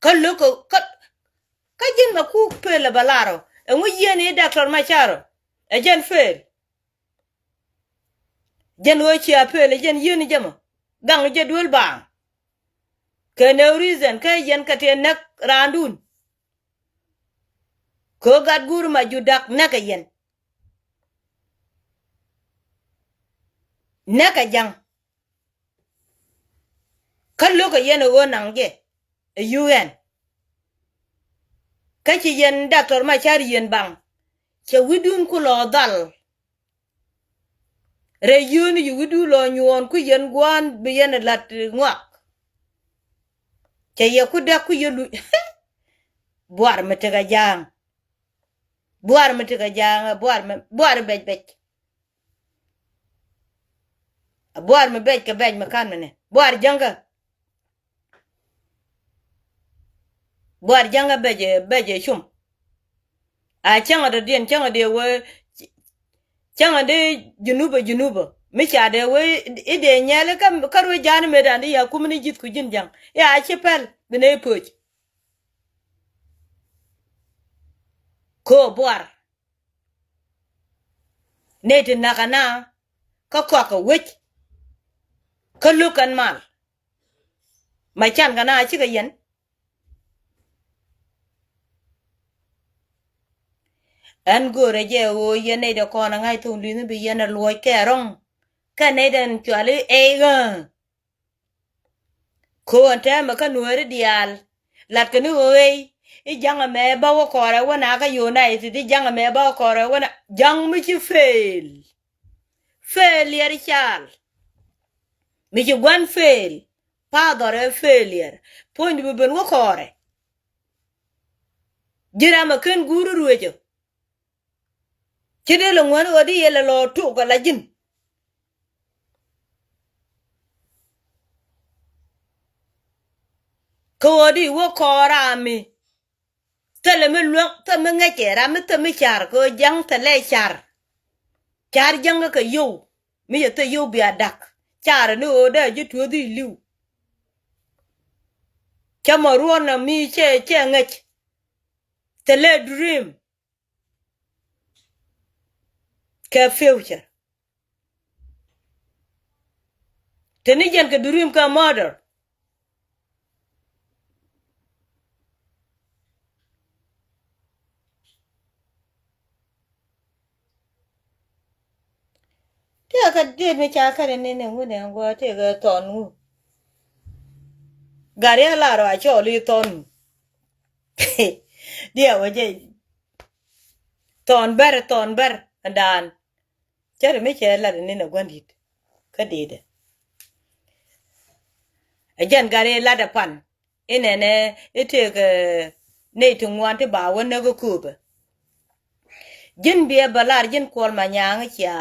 Kä lo̱k kä, kä ji̱n mɛ kuk pel ɛ bɛ lar ɔ. Ɛŋu yieen i̱ Doctor Machar ɔ? Ɛ jɛn pel. Jɛn ɣöö cia pel ɛ jɛn yieen jɛ mɔ. Gaŋ jɛ duel baaŋ. Kɛ no reason kä yɛn kɛ tëë näk raandun. Kɛ ɣöö gat guur ma judak näk ɛ yɛn. Näk ɛ ja̱ŋ. Kä lo̱kɛ yɛn ɛ ɣöö naŋ jɛ ɛ U N. Kä ci yɛn Doctor Machar yieen baŋ. Cɛ wi̱dun ku lɔ dhal. Rɛy yio̱o̱ni ci wi̱dun lɔ nyuɔ̱ɔ̱n ku yɛn gua̱a̱n bi yɛn ɛ la̱t ŋɔak. Cɛ yɛ ku däk ku yɛ luc. Buar mi tekɛ ja̱a̱ŋ. Buar mi tekɛ ja̱a̱ŋ, buar mi, buar bɛc bɛc. Buar mi bɛc kɛ bɛc mi kan mi ni. Buar jäŋkä. Buar jäŋkä bɛc, bɛc cum. A cäŋ a dɔ̱diɛn, cäŋ a dee wee, cäŋ a dee junubä, junubä. Mi ca dee wee i̱ dee nyɛl i̱ kä, kä ruec ja̱a̱n i̱ mëëdan i̱ ya kum ni ji̱th ku ji̱n ja̱ŋ. I̱ a ci pɛl bi nɛy pöc. Köö buar. Nɛy ti nakä na kä kɔakä wec. Kä lo̱k kɛn mal. Ma can kɛ na cikɛ yɛn. Ɛn go̱o̱rɛ jɛ ɣöö yɛn nɛy dɛ kɔn ɛ ŋa̱c thoŋ li̱nh bi yɛn ɛ luɔ̱c kɛ rɔ̱ŋ. Kɛ nɛy dɛn cuali ey ɣä. Ko̱o̱n tɛmɛ kä nueeri diaal. Latkɛ ni ɣöö ey i̱ ja̱ŋ ɛmɛ bä wä kɔrɛ wä na kä United, i̱ ja̱ŋ ɛmɛ bä wä kɔrɛ wä na ja̱ŋ mi ci fail. Failure i̱ cal. Mi ci gua̱n fail. Pathɔr ɛ failure. Puɔ̱nydu bi ben wä kɔrɛ. Ji̱ ram ɛ ken guur i̱ ruecä. Ci dee lɛ ŋuäni ɣöö di yɛl ɛ lɔ tok ala ji̱n. Kä ɣöö di wä kɔɔr ram mi thilɛ mi luäŋ, thilɛ mi ŋäcɛ, ram mi thilɛ mi car kɛ ɣöö ja̱ŋ thilɛ car. Car ja̱ŋ kä kɛ yio̱w mi yɛ thil yio̱w bia da̱k. Car ni ɣöö dee ji̱ tuɔ̱th i̱ li̱w. Cä mɔ ruɔ̱n ɔ mi cɛ, cɛ ŋäc. Thilɛ dream. Kɛ future. Teni jɛn kɛ dream kɛ murder. Tëëkɛ diet mi ca kɛn ni ni ŋun ɛn guɔ tëëkɛ thɔn ŋu. Gari a lar wa cɔɔl i̱ thɔn ŋu. Diɛ wä jɛ thɔn bɛr, thɔn bɛr dan. Cä ri mi cɛ lat ni nɛ gua̱n di̱t kä di̱t. Ɛ jɛn gat i̱ lat ɛ pan i̱ nɛnɛ i̱ tëëkɛ nɛy ti ŋuan ti ba wä näk kä kööpɛ. Ji̱n biɛ bä lar ji̱n Kuɔl Manyaŋ cia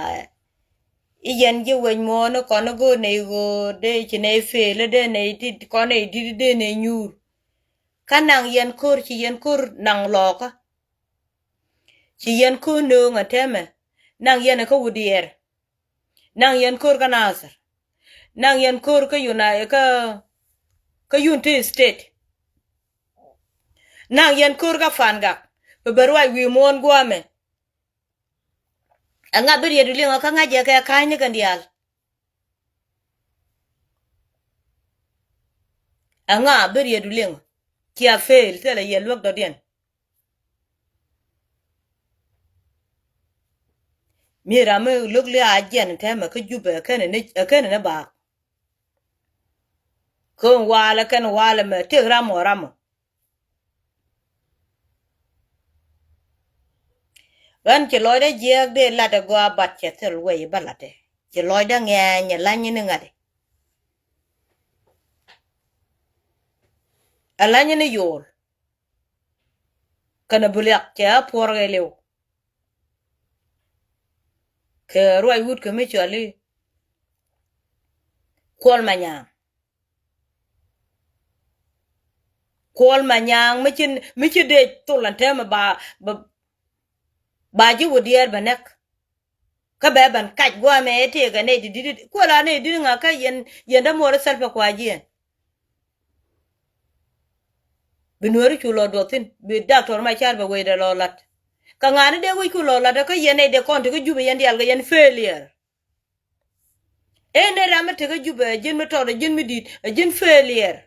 i̱ yɛn ji̱ wec muɔ̱ɔ̱n i̱ kɔn i̱ go̱o̱r nɛy ɣöö dee ci nɛy fail i̱ dee nɛy ti kɔn nɛy di̱t i̱ dee nɛy nyuur. Kä naŋ yɛn ko̱r ci yɛn ko̱r naŋ lɔɔkä. Ci yɛn ko̱r nööŋ ɛ tɛmɛ. Naŋ yɛn ɛ kä Wudiɛɛr. Naŋ yɛn ko̱r kä Nasir. Naŋ yɛn ko̱r kä Uni-, kä, kä Unity State. Naŋ yɛn ko̱r kä Pangak. Bɛ bɛ ruac wi̱i̱ muɔ̱ɔ̱n gua̱a̱mɛ. Ɛŋa bi riɛt du liŋ ɔ kä ŋa̱c jɛ kɛ ka̱ny ni kɛn diaal. Ɛŋa bi riɛt du liŋ ɔ cia fail thilɛ yɛ luäk dɔ̱diɛn. Mi ram mi lo̱k li a jiɛn tɛmɛ kä Jubɛ ɛ kɛn ni, ɛ kɛn ni baak. Kä walɛ kɛn walɛ mɛ tëk ram ɔ ram ɔ. Ɣän ci lɔcdä jiääk dee latdɛ gɔaa bat cɛ thil wɛy bä latdɛ. Ci lɔcdä ŋɛ̈ny ɛ lany ni ŋa̱t. Ɛ lany ni yol. Kɛnɛ buliak cɛ a puɔr kɛ liw. Kɛ ruac wut kɛ mi cɔal i̱ Kuɔl Manyaŋ. Kuɔl Manyaŋ mi ci, mi ci dee thol ɛn täämɛ ba, ba, ba ji̱ Wudiɛɛr bɛ näk. Kä bɛ ben kac guamɛ i̱ tëëkɛ nɛy ti di̱t i̱ kuɔl a nɛy di̱t i̱ ŋa̱ kä yɛn, yɛn dämuɔɔr i̱ Salva Kiir jiɛn. Bi nuääri cu lɔ duɔth thi̱n bi Doctor Machar bɛ wecdɛ lɔ la̱t. Kä ŋa̱ni dee wec ku lɔ la̱t kä yɛn nɛy dee kɔn ti kä Jubɛ yɛn diaal kɛ yɛn failure. Ëë nɛy ram mi tekä Jubɛ ɛ ji̱n mi tɔt ɛ ji̱n mi di̱i̱t ɛ ji̱n failure.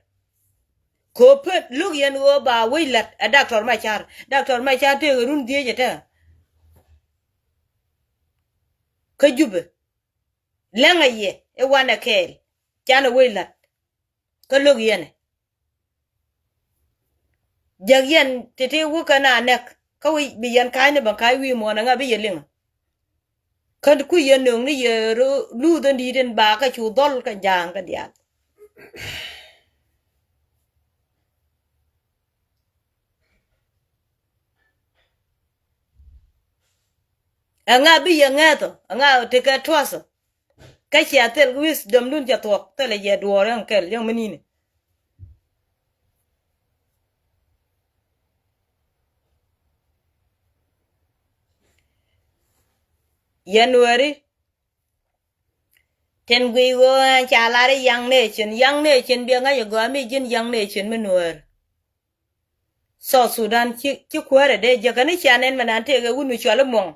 Kɛ ɣöö pet lo̱k yɛn ɣöö ba wec la̱t ɛ Doctor Machar. Doctor Machar tëëkɛ run dhieec ɛ tɛ̈ kä Jubɛ. Läŋɛ yɛ i̱ wanɛ kɛɛl canɛ wec la̱t. Kä lo̱k yɛnɛ. Jek yɛn ti̱ti̱ wä kɛn a nɛk kä wi̱c bi yɛn ka̱a̱cni bä ka̱a̱c wi̱i̱ muɔ̱ɔ̱n ɛŋa bi yɛ liŋ. Kä kui̱ yɛn nööŋni yɛ ro luuth ɛn di̱i̱t in ba kä cu dhɔl kɛ ja̱a̱ŋ kɛ diaal. Ɛŋa bi yɛ ŋɛth ɔ, ɛŋa tekɛ trust ɔ. Kä cia thil wisdom dun ca thuɔk, thilɛ yɛ duɔɔr ɛn kɛl yäŋ mi ni̱ni. Yɛn weri tin guiy ɣöö ɛn ca lar i̱ young nation, young nation biɛ ŋa̱c ɛ gɔaa mi ji̱n young nation mi nuäär. South Sudan ci, ci kuäärɛ dee jek kɛn i̱ cia nɛn mɛ nan tëëk ɛ wut mi cual i̱ muɔ̱ŋ,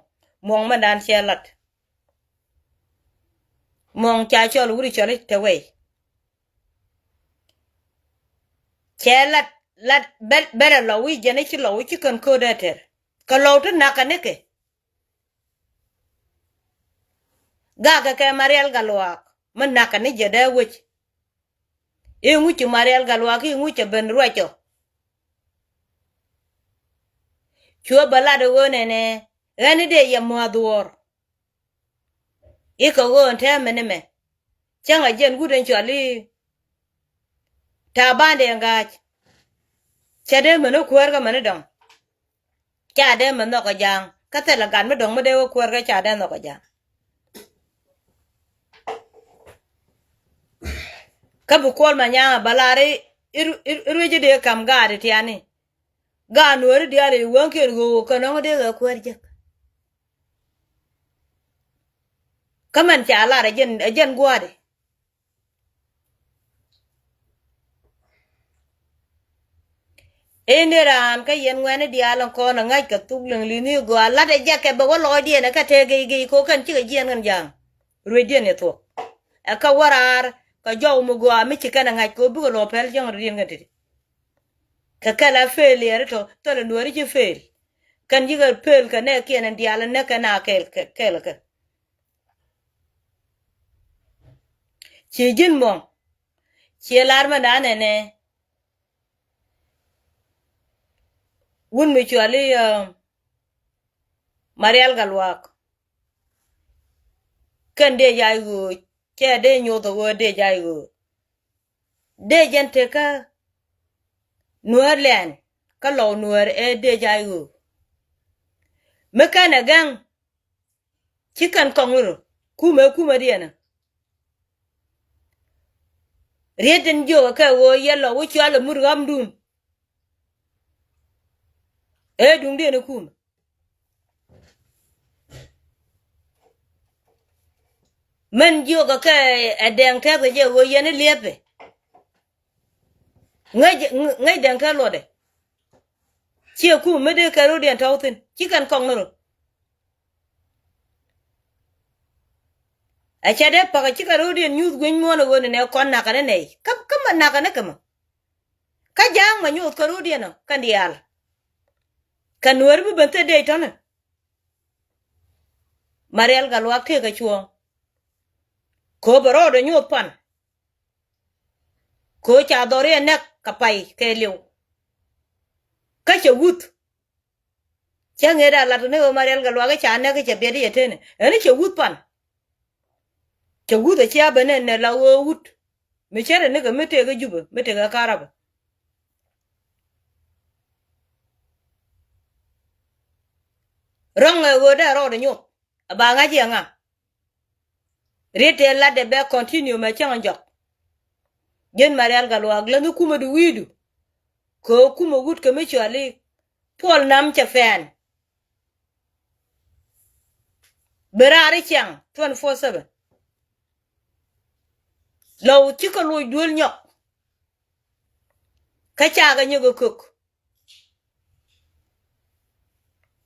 muɔ̱ŋ mɛ nan cɛ lat. Muɔ̱ŋ ca cɔl wut i̱ cual i̱ te wei. Cɛ lat, lat bɛl, bɛl ɛ lɔw i̱ jɛn i̱ ci lɔw i̱ ci kän kööt ɛ tɛr. Kɛ lɔw ti nak kɛ nikɛ. Gakɛ kɛ Marial Gatluak mi nakä ni jɛ dee wec. I̱ ŋuci Marial Gatluak i̱ ŋuci ben ruacɔ. Cuɛ bä lat ɣöö nɛnɛ ɣän i̱ dee yɛ mua̱th wuɔ̱ɔ̱r. I̱ kɛ ɣöö ɛn tɛmɛ ni mɛ cäŋ a jɛn wut ɛn cual i̱ Taban dee ŋa̱c. Cɛ dee mɛn i̱ kuäär kä mɛn i̱ dɔ̱ŋ. Ca dee mɛ nhɔk ɛ ja̱a̱ŋ kä thilɛ gat mi dɔ̱ŋ mi dee wä kuäär kä ca dee nhɔk ɛ ja̱a̱ŋ. Kä bi kuɔl ma nyaŋ a bä lar i̱, i̱, i̱, i̱ ruec i̱ dee ka̱m gaat i̱ tiani. Gaat nuääri diaal i̱ wäŋkiɛn ɣöö kɛ nɔŋ i̱ dee ɣɛ kuäär jek. Kä mɛn ca lar ɛ jɛn, ɛ jɛn gua̱a̱di. Ëë ni raan kä yɛn ŋuɛ̈ni diaal ɛn kɔn ɛ ŋa̱c kɛ thuk liŋ li̱ni gɔaa la̱t ɛ jɛkɛ bɛ wä lɔɔcdiɛn ɛ kä tëë gɛy gɛy ko̱ kɛn cikɛ jiɛn kɛn ja̱a̱ŋ. Ruecdiɛn ɛ thuɔ̱k ɛ kä wä raar kɛ jɔw mi gɔaa mi ci kɛn ɛ ŋa̱c ko̱ bikɛ lɔ pɛl cäŋ ruecdiɛn kɛn ti̱ti̱. Kɛ kɛl a fail yɛri tɔ thilɛ nuääri ci fail. Kɛn cikɛ fail kɛ nɛɛkiɛn ɛn diaal ɛ näk kɛn a kɛl kɛl kɛ. Ciɛ ji̱n mɔ ciɛ lar mɛ da̱a̱n ɛnɛ. Wun mi cuali Marial Gatluak. Kɛn dee jay ɣöö cɛ dee nyoth ɣöö dee jay ɣöö dee jɛn tekä nuäär lɛn kä lɔw nuäär ɛ dee jay ɣöö. Mi kɛn ɛ gɛŋ ci kɛn kɔŋ ni rɔ kumɛ kumɛ diɛn ɛ. Riet in jiök ɛ kɛ ɣöö yɛ lɔ wi̱c cual ɛ mut ɣamdun. Ëë duŋdiɛn ɛ kumɛ. Mɛn jiök ɛ kɛ ɛ dɛŋ tɛth ɛ jɛ ɣöö yɛn i̱ liɛpɛ. Ŋäc, ŋäc dɛŋ kɛ luɔtdɛ. Ciɛ kum mi dee kɛ ro̱diɛn tɔ̱w thi̱n ci kɛn kɔŋ ni rɔ. Ɛ cɛ dee pakä cikɛ ro̱diɛn nyuth gui̱ny muɔ̱ɔ̱n ɛ ɣöö ni nɛ kɔn nakä ni nɛy kä, kä mɛ nakä ni kɛ mɛ. Kä ja̱a̱ŋ mɛ nyoth kɛ ro̱diɛn ɔ kɛn diaal. Kɛ nuääri bi ben thil dee tɔ̱nɛ. Marial Gatluak tëëkɛ cuɔ̱ɔ̱ŋ. Kööbɛ rɔɔdɛ nyoth pan. Köö ca dhɔriɛn nɛk kɛ pay kɛɛliw. Kä cɛ wuth. Cä ŋet a lat ni ɣöö Marial Gatluak ca nɛk cɛ biɛt i̱ cɛ teni ɛn i̱ cɛ wuth pan. Cɛ wuth a cia ben ɛn nɛ la ɣöö wut mi cärɛ nikɛ mi tëëk kä Jubɛ mi tëëk kä Karabɛ. Rɔ̱ŋ ɛ ɣöö dee rɔɔdɛ nyoth a ba ŋa̱c iɛ ŋa. Riet tëë latdɛ bɛ continue mɛ cäŋ jɔk. Ji̱n Marial Gatluak läŋ i̱ kumɛ di wi̱i̱du. Kɛ ɣöö kumɛ wut kɛ mi cuali Puɔl Nam cɛ fɛn. Bi raar i̱ ciaŋ twenty four seven. Lɔw cikɛ loc duel nyɔk. Kä cakɛ nyɔk ɛ kök.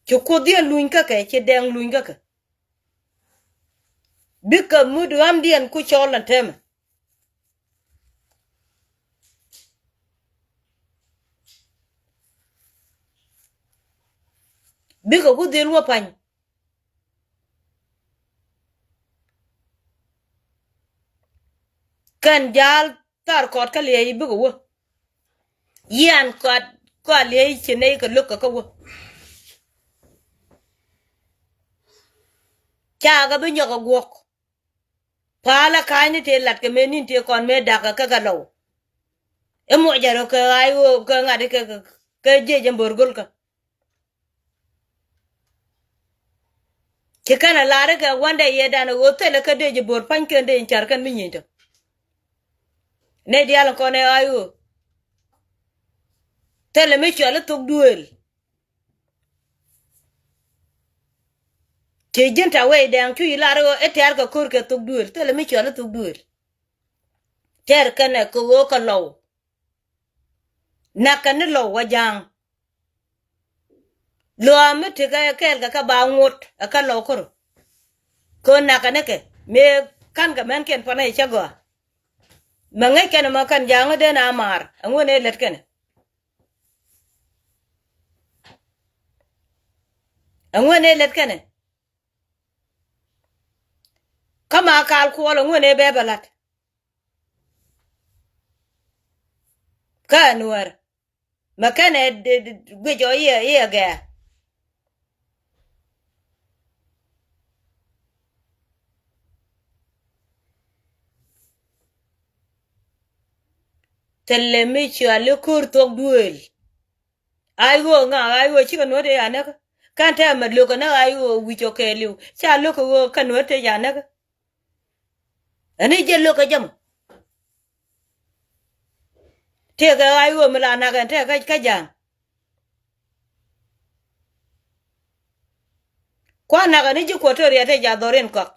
Ci kuothdiɛn luny kä kɛ, ci dɛŋ luny kä kɛ. Bikɛ mut ɣamdiɛn ku cɔl ɛn tɛmɛ. Bikɛ ku dhil wä pany. Kɛn ja̱a̱l thar kɔt kä liɛc bikɛ wä. Yian kɔt kɔt liɛc ci nɛy kɛ lo̱k kɛ kä wä. Cakɛ bi nyɔk ɛ guɔ̱k. Palä ka̱a̱cni tëë latkɛ mëë ni̱n tëë kɔn mëë da̱kä kä kɛ lɔw. I̱ muɔcɛ rɔ kɛ ɣaac ɣöö kɛ ŋa̱t i̱ kɛ kɛ jiec ɛn bo̱r go̱lkä. Ci kɛn a lar ikɛ wandɛ yɛ dan a ɣöö thilɛ kä dee ji̱ bo̱r pa̱ny kɛn dee in car kɛn mi nyi̱i̱n tɔ. Nɛ diaal in kɔn ɛ ɣa̱c ɣöö thilɛ mi cual i̱ thok duëël. Ci ji̱n ta wee dɛŋ cu yi lar ɣöö i̱ tɛ̈r kɛ ko̱r kɛ thok duëël, thilɛ mi cual i̱ thok duëël. Tɛ̈r kɛn ɛ kɛ ɣöö kɛ lɔw. Nakä ni lɔw wä ja̱a̱ŋ. Luaam mi tekɛ kɛɛl kɛ kä ba ŋot ɛ kä lɔw kär. Kɛ ɣöö nakä nikɛ mëë ka̱n kɛ mɛnkiɛn puanɛ cɛ gɔaa. Mɛ ŋäc kɛn mɔ kɛn ja̱a̱ŋ den a maar ɛŋuɛn ëë lät kɛnɛ. Ɛŋuɛn ëë lät kɛnɛ. Kä ma kaal kuɔl ɛŋuɛn ëë bɛ bɛ la̱t. Kä ɛ nuäär mɛ kɛnɛ guic ɔ iɛ iɛ gɛɛ. Thilɛ mi cuali ko̱r thok duëël. Ay ɣöö ŋa ay ɣöö cikɛ nuɔ̱t tëë ca näk. Kɛn tɛmɛ lo̱kɛ näk ay ɣöö wi̱c ɔ kɛɛliw ca lo̱kɛ ɣöö kɛ nuɔ̱t tëë ca näk. Ɛn i̱ jɛ lo̱kɛ jɛ mɔ. Tëëkɛ ay ɣöö mi la nak ɛn tëëkɛ kä ja̱a̱ŋ. Kua̱r nak ɛn i̱ ji̱ Equatoria tëë ca dhɔr in kɔak.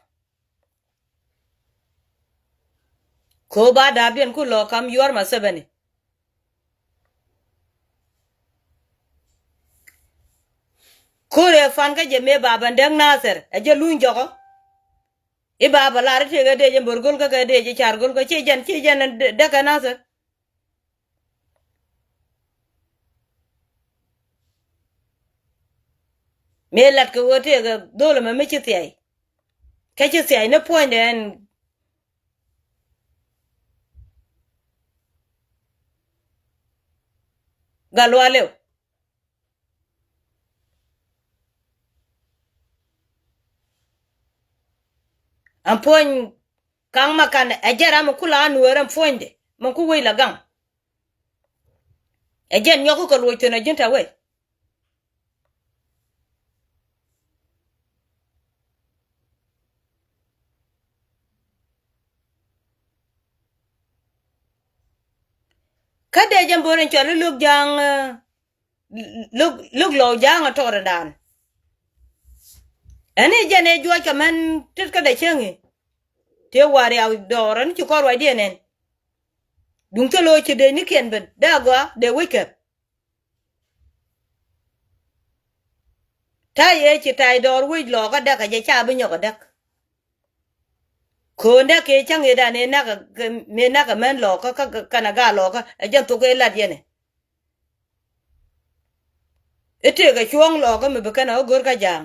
Ko ba da̱a̱p yɛn ku lɔ kam yuɔr ma sebeni. Ko̱r ɛ fan kä jɛ mëë ba bɛn däk Nathɛr ɛ jɛ luny jɔkɔ. I̱ ba bɛ lar i̱ tëëkɛ dee jɛ mbör go̱l kä kɛ dee jɛ car go̱l kä ci jɛn ci jɛn däk kɛ Nathɛr. Mëë lat kɛ ɣöö tëëkɛ dhol ɛmɛ mi ci thiɛy. Kä ci thiɛy ni puɔ̱nydɛ ɛn. Gat Lual Liw. Ɛn puɔ̱ny Kaŋ Makan ɛ jɛn ram mi ku la nueer ɛn puɔ̱nydɛ mi ku wec la gaŋ. Ɛ jɛn nyɔk kɛ luɔc thi̱n ɛ ji̱n tɛ wec. Kä dee jɛ mbo̱o̱r in cɔl i̱ lo̱k ja̱a̱ŋ, eh, lo̱k, lo̱k lɔw ja̱a̱ŋ ɛ tɔɔr in daan. Ɛn i̱ jɛn ɛ juɔc kɛ mɛn tet kä dee cäŋ i̱ tëë wa̱a̱ riaw dɔɔr ɛn ci kɔn ruacdiɛn ɛn. Duŋ thil ɣöö ci dee nikiɛn ben dee agɔaa dee wec kɛp. Ta̱yɛ ci ta̱y dɔɔr wec lɔɔkä däk a jɛ ca bi nyɔk a däk. Kööndä kɛ cäŋ ëëdan ëë nak, mëë nak ɛ mɛn lɔɔkä kä, kä, kɛnɛ gaa lɔɔkä ɛ jɛn thok ëë lat yɛn ɛ. I̱ tëëkɛ cuɔ̱ɔ̱ŋ lɔɔkä mi bi kɛn ɛ ɣä go̱r kä ja̱a̱ŋ.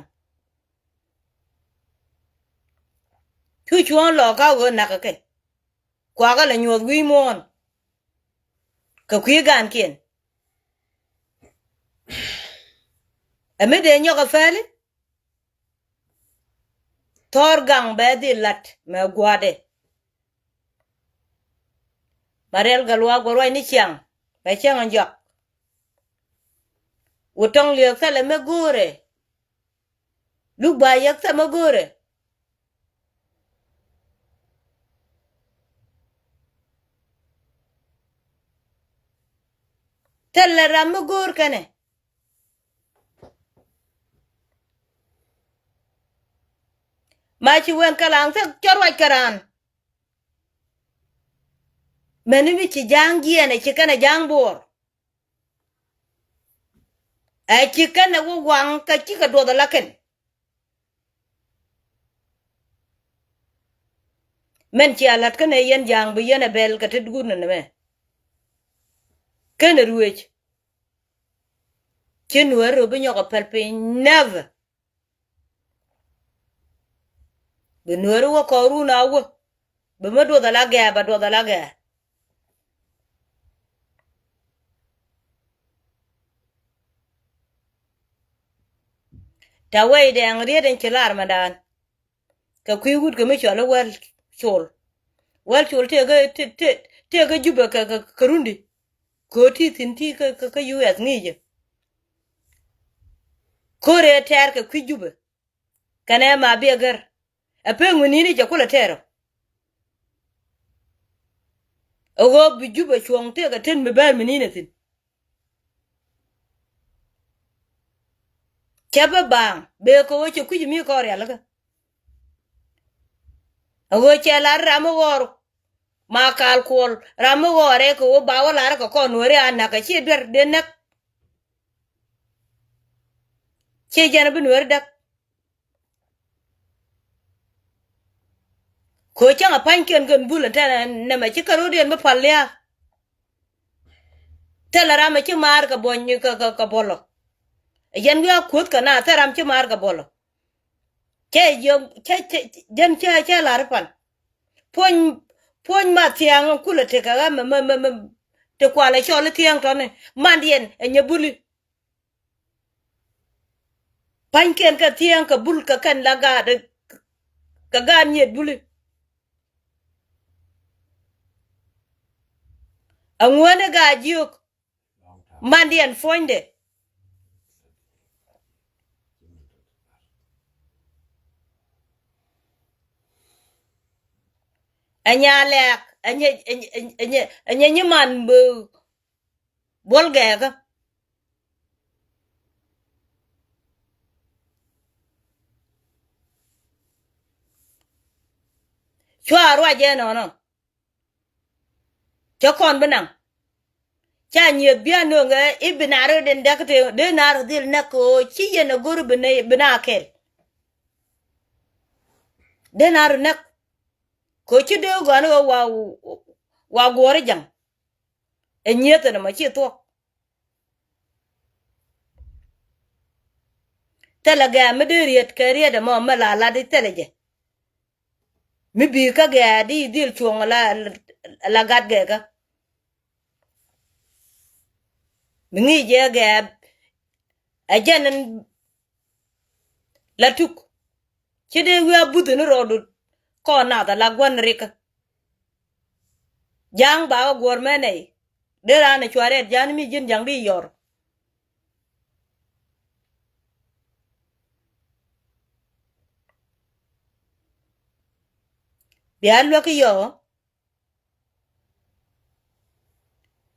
Cu cuɔ̱ɔ̱ŋ lɔɔkä ɣöö nak ɛ kɛ. Kuakä lɛ nyuɔ̱th wi̱i̱ muɔ̱ɔ̱n. Kɛ kui̱ gaankiɛn. Ɛ mi dee nyɔk ɛ pɛli. Thɔɔr gaŋ bɛ dhil lat mɛ gua̱a̱dɛ. Marial Gatluak guɔ ruac ni ciaŋ bɛ ciaŋ in jɔak. Wut tɔŋ liɛk thilɛ mi go̱o̱rɛ. Luk ba yɛk thilɛ mi go̱o̱rɛ. Thilɛ ram mi go̱o̱r kɛnɛ. Ma ci wen kɛ laŋ thil cä ruac kɛ raan. Mɛni mi ci ja̱a̱ŋ jiɛɛn ɛ ci kɛnɛ ja̱a̱ŋ buɔɔr. Ɛ ci kɛnɛ wä waŋ kɛ cikɛ duɔth ɛ la kɛn. Mɛn cia la̱t kɛnɛ yɛn ja̱a̱ŋ bi yɛn ɛ bɛl kɛ ti duut ni nɛmɛ. Kɛnɛ ruëëc. Ci nueer röö bi nyɔk ɛ pɛl piny never. Bi nueeri wä kɔɔrun a wä. Bi mi duɔth ala gɛɛ ba duɔth ala gɛɛ. Ta wei dɛɛŋ riet in ci lar mandan. Kɛ kui̱ wut kɛ mi cɔl i̱ Wäl Col. Wäl Col tëëkä, tëë, tëë, tëëkä Jubɛ kɛ, kɛ, kɛ rundi. Köö ti thi̱n ti kä, kä, kä U S ŋi̱i̱cä. Köörɛ tɛɛr kɛ kui̱ Jubɛ. Kɛnɛ ma bi a gɛr. Ɛ pek mi ni̱n i̱ jɛ kulɛ tɛɛr ɔ. Ɛ ɣöö bi Jubɛ cuɔ̱ŋ tëëkɛ ten mi bäär mi ni̱n ɛ thi̱n. Cä bi baaŋ bee kɛ ɣöö cɛ kui̱c mi kɔɔr rialikä. Ɛ ɣöö cɛ lar ram mi ɣɔɔr ma kaal kuɔl ram mi ɣɔɔr ɛ kɛ ɣöö ba wä lar kɛ kɔn nueeri a näk kɛ ci duer dee näk. Ciɛ jɛn bi nueeri däk. Kɛ ɣöö cäŋ a pa̱nykiɛn kɛn bul ɛn tɛn nɛmɛ ci kärɔ̱diɛn bi pal lia̱a̱. Thilɛ ram ɛ ci maar kɛ buɔ̱ny kɛ, kɛ, kɛ buɔlɔ. Ɛ jɛn wi̱i̱ a kuoth kɛ na thil ram ci maar kɛ buɔlɔ. Cɛ jiök cɛ, cɛ, jɛn cɛ, cɛ lar i̱ pan. Puɔ̱ny, puɔ̱ny ma thia̱a̱ŋ kulɛ tekɛ ɣä mɛ, mɛ, mɛ, mɛ. Ti kualɛ cɔl i̱ thia̱a̱ŋ tɔ̱ni mandiɛn ɛ nyɛ buli. Pa̱nykiɛn kɛ thia̱a̱ŋ kɛ bul kɛ kɛn la gaat, kɛ gaat nyiet buli. Aŋuäni gaa jiök mandiɛn puɔ̱nydɛ. Ɛ nya lɛɛk ɛ nyɛ, ɛ nyɛ, ɛ nyɛ, ɛ nyɛ nyiman bee buɔl gɛɛkä. Cua ruac ɛnɔnɔ. Cä kɔn bi naŋ. Ca nyieth bia nöŋɛ i̱ bi naar in däk te dee naar dhil näk kɛ ɣöö ci yɛn a go̱r bi na kɛl. Dee naar näk kɛ ɣöö ci dee gɔ̱a̱n ɣöö wa, wa guɔ̱ɔ̱r i̱ ja̱ŋ. Ɛ nyieth ɛn ɛmɔ ci thuɔ̱k. Thilɛ gɛ̈ɛ̈ mi dee riet kɛ riet ɛmɔ mi la lat i̱ thilɛ jɛ. Mi bi̱i̱ kä gɛ̈ɛ̈ di dhil cuɔ̱ŋ la, la gat gɛ̈ɛ̈kä. Mi ŋi̱i̱c jɛ gɛ̈ɛ̈ ɛ jɛn in la tuk. Ci dee wi̱i̱ a buth ni rɔɔdu kɔn nath ala gua̱n rikä. Ja̱a̱ŋ ba kä guɔ̱r mɛ nɛy. Dee raan ɛ cua rɛɛt ja̱a̱n mi ji̱n ja̱ŋ di yɔr. Bia luäk i̱ yɔ.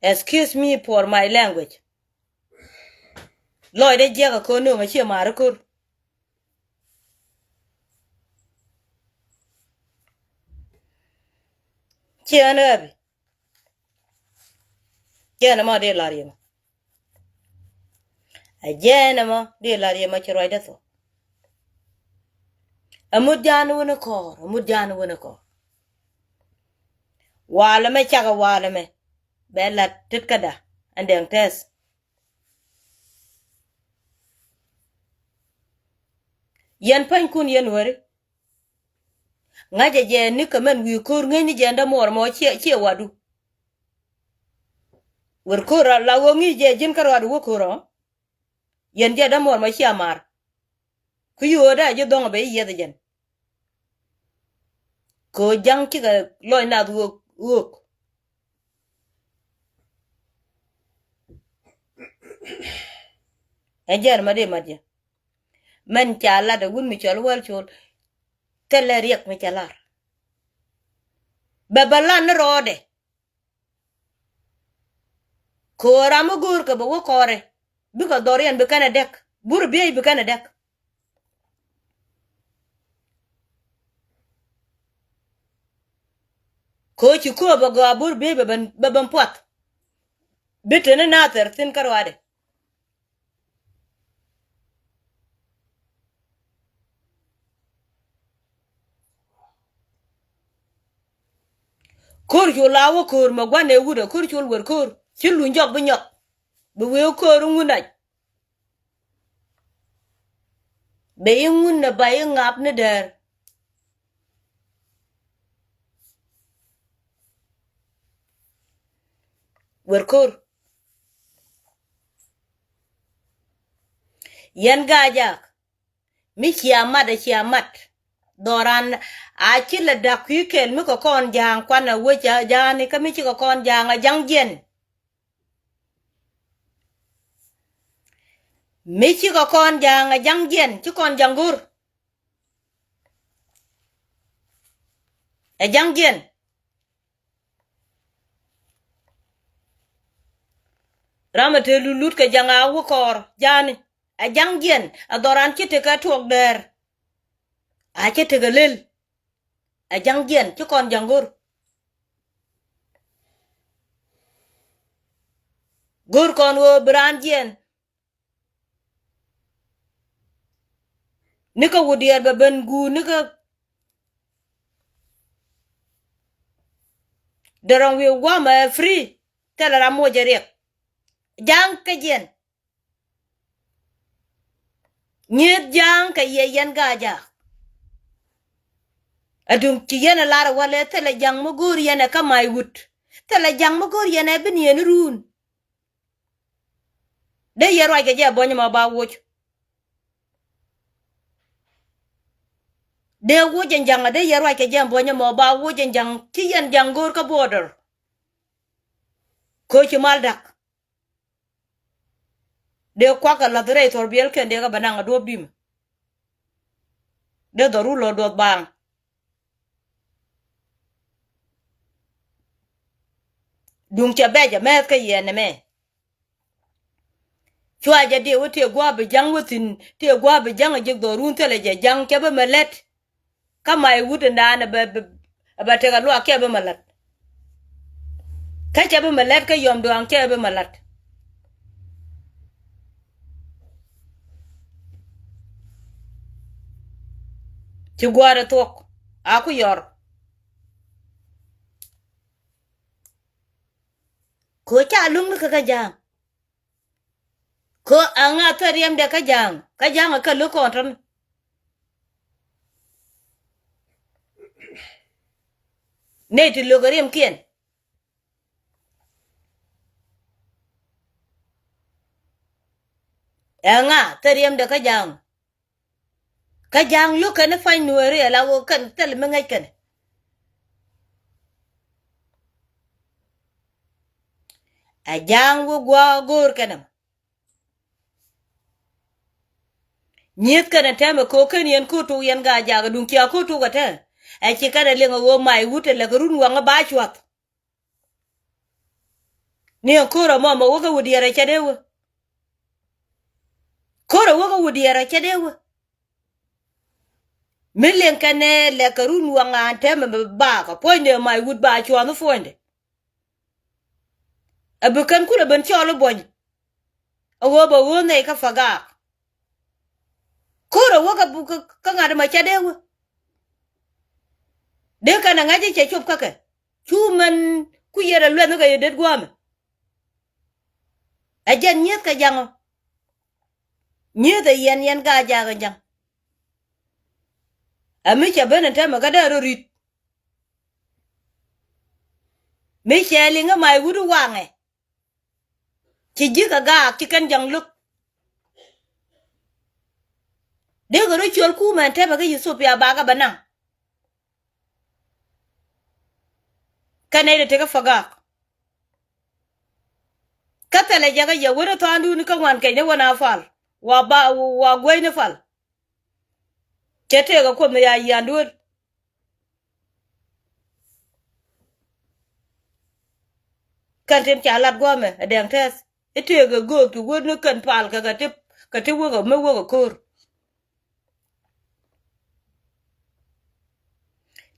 Excuse me for my language. Lɔcdɛ jiɛk a ko̱n nöŋ a ciɛ ma̱a̱r a ko̱r. Ciɛ ɣän ɣääpi. Jɛn ɛmɔ dee la̱r yɛ mɔ. Ɛ jɛn ɛmɔ dee la̱r yɛ mɔ ci ruacdä thuɔ̱k. Ɛ mut ja̱a̱n wänä kɔɔr, ɛ mut ja̱a̱n wänä kɔɔr. Walɛ mɛ cakɛ walɛ mɛ. Bɛ la̱t tet käda ɛn dɛŋ tɛth. Yɛn pa̱nykun yɛn weri. Ŋa̱cɛ jɛ ni kɛ mɛn wi̱i̱ ko̱r ŋäcni jɛ ɛn dämuɔɔr ɛmɔ ciɛ, ciɛ wadu. Wer ko̱r la ɣöö ŋi̱i̱c jɛ ji̱n kä ruaadu wä ko̱r ɔ. Yɛn jɛ dämuɔɔr ɛmɔ ciɛ a mar. Ku yio̱o̱dä a ji̱ dhɔ̱ŋ a ben yiɛth ɛ jɛn. Kɛ ɣöö ja̱ŋ cikɛ lɔc nath ɣöök, ɣöök. Ɛn jɛn ɛmɔ dee mat jɛ. Mɛn ca lat ɛ wut mi cɔl wäl col. Thilɛ riɛk mi cɛ lar. Bɛ bä lan ni rɔɔdɛ. Kɛ ɣöö ram mi go̱o̱rkɛ bɛ wä kɔɔrɛ bikɛ dhɔriɛn bi kɛn ɛ dɛk. Bur biey bi kɛn ɛ dɛk. Kɛ ɣöö ci kööp ɛ gɔaa bur biey bɛ ben, bɛ ben puath. Bi teni nathɛr thi̱n kä ruaadɛ. Ko̱r col a wä ko̱r mɛ gua̱n ɛ wut ɛ ko̱r col wer ko̱r ci luny jɔk bi nyɔk. Bi wee ko̱r iŋun ac. Bɛ iŋun ɛ ba iŋap ni dɛɛr. Wer ko̱r. Yɛn gaajak mi cia mat ɛ cia mat. Dhɔran a ci lɛ dak kui̱ kɛl mi kɛ kɔn ja̱a̱ŋ kuanɛ wec a ja̱a̱ni kä mi ci kɛ kɔn ja̱a̱ŋ a ja̱ŋ jiɛn. Mi ci kɛ kɔn ja̱a̱ŋ a ja̱ŋ jiɛn ci kɔn ja̱ŋ go̱r. Ɛ ja̱ŋ jiɛn. Ram ɛ te lut lut kɛ ja̱ŋ a wä kɔɔr ja̱a̱ni. Ɛ ja̱ŋ jiɛn ɛ dhɔran ci tekɛ tuɔk dɛɛr. A ci tekɛ lel. Ɛ ja̱ŋ jiɛn ci kɔn ja̱ŋ go̱r. Go̱r kɔn ɣöö bi raan jiɛn. Nikä wut diɛɛr bɛ ben guur nikä. Dee rɔŋ wi̱i̱ gua̱a̱mɛ free. Thilɛ ram moc ɛ riɛk. Ja̱a̱ŋ kä jiɛn. Nyieth ja̱a̱ŋ kɛ yɛ yɛn Gaajaak. Aduŋ ci yɛn ɛ lar ɛ walɛ thilɛ ja̱ŋ mi go̱o̱r yɛn ɛ kä may wut. Thilɛ ja̱ŋ mi go̱o̱r yɛn ɛ bi niɛn ruun. Dee yɛ ruac kɛ jɛ buɔ̱ny ɛmɔ ba woc. Dee woc ɛn ja̱ŋ a dee yɛ ruac kɛ jɛ buɔ̱ny ɛmɔ ba woc ɛn ja̱ŋ ci yɛn ja̱ŋ go̱o̱r kä border. Kööci mal dak. Dee kuak kɛ lath rɛy thɔr biɛl kɛn dee kɛ bɛ naŋ a duɔ̱p di̱m. Dee dhɔru lɔ duɔth baaŋ. Duŋ cɛ bɛc a mɛth kä yɛn ɛmɛ. Cua jɛ diɛ wä tiɛ gua̱a̱p bi ja̱ŋ wä thi̱n tiɛ gua̱a̱p bi ja̱ŋ a ji̱k dhɔrun thilɛ jɛ ja̱ŋ cɛ bi mɛ lɛt. Kä may wut in daan ɛ bɛ, bɛ, ɛ bɛ tekɛ luaak cɛ bi mɛ la̱t. Kä cɛ bi mɛ la̱t kä yɔm duaŋ cɛ bi mɛ la̱t. Ci gua̱a̱r ɛ thuɔ̱k a ku yɔr. Kɛ ca luŋ ni kä kä ja̱a̱ŋ. Kɛ aŋa thil riɛmdɛ kä ja̱a̱ŋ kä ja̱a̱ŋ kä lo̱k kɔn tɔ̱n. Nɛy ti lo̱k riɛmkiɛn. Ɛŋa thil riɛmdɛ kä ja̱a̱ŋ. Kä ja̱a̱ŋ lo̱k kɛn i̱ pa̱ny nueeri ala ɣöö kɛn thil mi ŋäc kɛn. Ɛ ja̱a̱ŋ wä gua̱a̱ go̱o̱r kɛn ɛmɔ. Nyieth kɛn ɛ tɛmɛ ko̱o̱k kɛn yɛn ko̱o̱t tuk yɛn Gaajaak ɛ duŋ cia ko̱o̱t tuk ɛ tɛmɛ. Ɛ ci kɛn ɛ liŋ ɛ ɣöö may wut ɛ lɛ kɛ run waŋä ba cuath. Ni ɛn ko̱r ɛmɔ mɛ wä kä wut diɛɛr ɛ cɛ dee wä. Ko̱r ɛ wä kä wut diɛɛr ɛ cɛ dee wä. Mi liŋ kɛn ɛ lɛ kɛ run waŋä an tɛmɛ mɛ ba kɛ puɔ̱nydɛ may wut ba cuath ni puɔ̱nydɛ. Ɛ bi kɛn kulɛ ben cɔɔl i̱ buɔ̱ny. A ɣöö bɛ ɣöö nɛy kä pagaak. Ko̱r a wä kä, kä, kä ŋa̱t ɛmɔ ca dee wä. Dee kɛn a ŋa̱c i̱ cɛ cop kä kɛ cu mɛn ku yɛn a luɛth ni kɛ yɛ det gua̱a̱mɛ. Ɛ jɛn nyieth kɛ ja̱ŋ ɔ. Nyieth ɛ yɛn yɛn Gaajaak ɛ ja̱ŋ. Ɛ mi cɛ ben ɛ tɛmɛ kä dee rɔ ri̱t. Mi cɛ liŋ ɛ may wut i̱ waŋɛ. Ci ji̱ kɛ gaak ci kɛn ja̱ŋ lo̱k. Dee kɛ rɔ ciöl kumɛ ɛn tɛpɛ kä Yithopia bakɛ bɛ naŋ. Kɛn nɛy dee tekä pagaak. Kä thilɛ jɛ kä yɛ wen i̱ tha̱a̱ŋdun kä ŋuan kɛc ni wen a pal wa ba wa gueec ni pal. Cɛ tëëk ɛ Kuoth mi ya yia̱a̱n duel. Kɛn tin ca lat gua̱a̱mɛ ɛ dɛŋ tɛth i̱ tëëk ɛ göök ti wä ni kɛn pal kɛ kɛ ti kɛ ti wäkɛ mi wäkɛ ko̱r.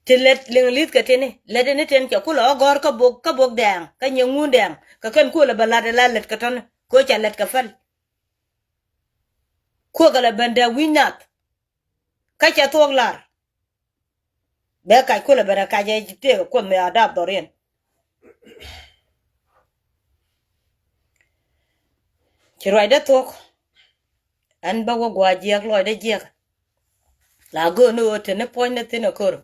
Ti lɛt liŋ li̱th kɛ tini lɛt ini tin cɛ kulɛ ɣä gɔ̱r kä bok kä bok dɛŋ kä nyiŋ ŋun dɛŋ kɛ kɛn kuɔlɛ bɛ lat ɛ la lɛt kɛ tɔ̱ni. Ko̱ ca lɛt kɛ päl. Kuɔkɛ lɛ ben dee wi̱c nath. Kä cɛ thuɔ̱k lar. Bɛ kac kulɛ ben ɛ kac ɛ tëëk ɛ Kuoth mi a dap dhɔriɛn. Ci ruacdä thuɔ̱k. Ɛn bä wä gua̱a̱ jiäk lɔcdä jiäk. La gööni ɣöö te ni puɔ̱nydä thi̱n ɛ kör.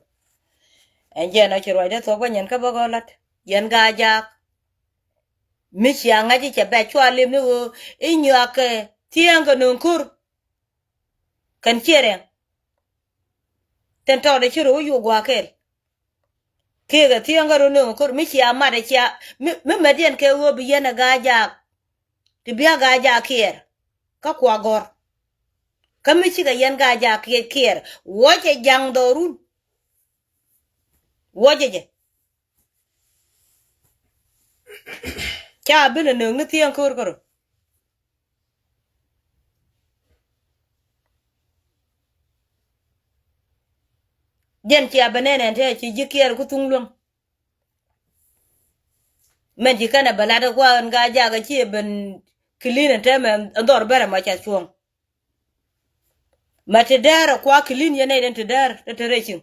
Ɛn jɛn ɔ ci ruacdä thuɔ̱k bä nyɛn kä bä gɔ̱ la̱t yɛn Gaajaak. Mi cia ŋa̱c i̱ cɛ bɛ cua lim ni ɣöö i̱ nyuak kɛ thiäŋ kɛ nööŋ kör. Kɛn ciɛ rɛŋ. Thin tɔɔt ɛ ci rɔ wä yuɔk gua̱a̱ kɛl. Kiɛ kɛ thiäŋ kä rɔ nööŋ kör mi cia mat ɛ cia mi, mi mɛt yɛn kɛ ɣöö bi yɛn ɛ Gaajaak. Ti bia Gaajaak kiɛɛr. Kä kua gɔ̱r. Kä mi cikɛ yɛn Gaajaak kiɛ kiɛɛr. Wä cɛ ja̱ŋ dhɔrun. Wuɔcɛ jɛ. Ca bi lɛ nööŋ ni thiäŋ ko̱r kärɔ. Jɛn cia bɛ nɛn ɛn te ci ji̱ kiɛɛr ku thuŋ luäŋ. Mɛn ci kɛnɛ bɛ lat ɛ kua̱r ɛn ka jakä ci ɛ ben clean ɛn te mɛ ɛn dhɔr bɛrɛ mɔ ca cuɔ̱ŋ. Mɛ ti dɛɛr ɛ kua̱r clean yɛn nɛy den ti dɛɛr te te rɛy ciŋ.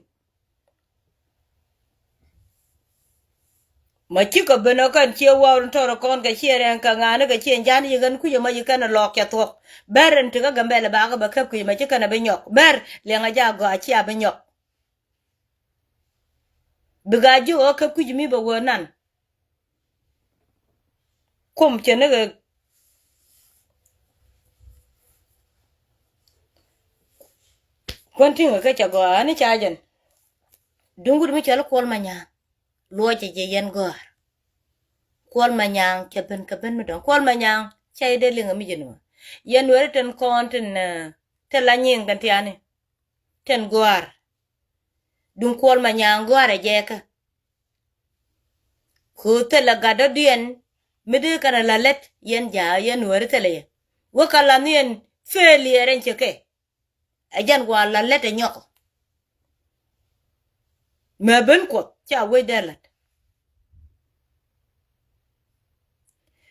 Mɛ cikɛ ben ɔ kɛn ciɛ waw in tɔrɔ kɔn kɛ ciɛ rɛn kɛ ŋa̱a̱ni kɛ ciɛ ja̱a̱n yi kɛn kucä mɛ ci kɛn ɛ lɔɔk cɛ thuɔ̱k. Bɛr in ti kä Gambɛl ɛ bakɛ bɛ käp kui̱ mɛ ci kɛn ɛ bi nyɔk. Bɛr liɛŋɛ jaak gɔaa cia bi nyɔk. Bi gaa jiök ɣä käp kui̱c mi bɛ wee nan. Kum cɛ ni ɣɛ. Kuän ti̱ŋ ɛ kä cɛ gɔaa ni ca jɛn. Duŋ wut mi cɔl Kuɔl Manyaŋ. Luɔcɛ jɛ yɛn gɔ̱a̱r. Kuɔl Manyaŋ cɛ ben kɛ ben mi dɔ̱ŋ. Kuɔl Manyaŋ ca i̱ dee liŋ ɛ mi jɛ nuɔ̱ɔ̱r. Yɛn weri tin kɔn tin, eh, tin la nyiŋ kɛn tiani. Tin gɔ̱a̱r. Duŋ Kuɔl Manyaŋ gɔ̱a̱r ɛ jɛ kä. Kɛ ɣöö thilɛ gatdɔ̱diɛn mi dee kɛn a la lät yɛn ja̱a̱ yɛn weri thilɛ yɛ. Wä ka la nhiɛn failure ɛn cɛ kɛ. Ɛ jɛn wa la lät ɛ nyɔk. Mɛ ben Kuɔth ca wec dee la̱t.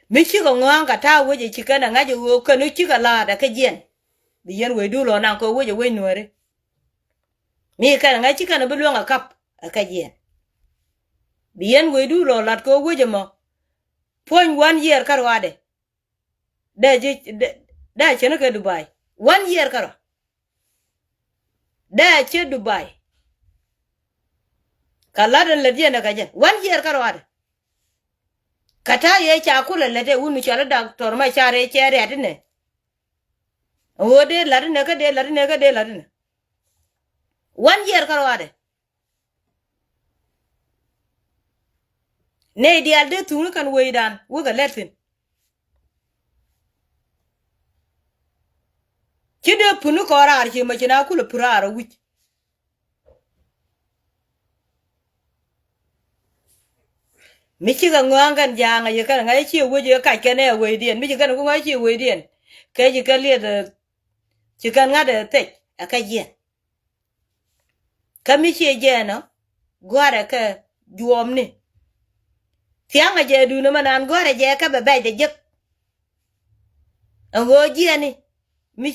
Mi cikɛ ŋɔ̱a̱ŋ kɛ ta̱a̱ wec ɛ ci kɛn ɛ ŋa̱c ɛ ɣöö kɛn ɣöö cikɛ la̱a̱t ɛ kä jiɛn. Bi yɛn wecdu lɔ naŋ kɛ wec ɛ wec nuääri. Mi kɛn ɛ ŋa̱c ci kɛn ɛ bi luäŋ ɛ kap ɛ kä jiɛn. Bi yɛn wecdu lɔ la̱t kɛ wec ɛmɔ. Puɔ̱ny one year kä ruaadɛ. Dee ji̱ dee, dee cɛ ni kɛ Dubai. One year kärɔa. Dee cɛ Dubai. Ka lat in lät yɛn ɛ kɛ jɛ one year kärɔa dee. Kä ta̱a̱ yɛ ca kulɛ lät ɛ wun mi cɔal i̱ Doctor Machar ɛ cɛ riat inɛ. Ɣöö dee lat inɛ kä dee lat inɛ kä dee lat inɛ. One year kärɔa dee. Nɛy diaal dee thuŋni kɛn wecdan wekɛ lɛt thi̱n. Ci dee puni kɔn raar ci mɛ ci na kulɛ pur raar ɛ wi̱c. Mi cikɛ ŋɔ̱a̱ŋ kɛn ja̱a̱ŋ a yɛ kɛn ŋa̱c ciɛ wec yɛ kac kɛn ɛ wecdiɛn mi ci kɛn ku ŋa̱c ciɛ wecdiɛn. Kɛ ci kɛn liɛth ɛ ci kɛn ŋa̱t ɛ thɛc ɛ kɛ jiɛn. Kä mi ciɛ jɛɛn ɔ gua̱rɛ kɛ juɔmni. Thia̱ŋɛ jɛ duundɛ mɛ naan gua̱rɛ jɛ kɛ bɛ bɛc dɛ jek. Ɛn ɣöö jiɛni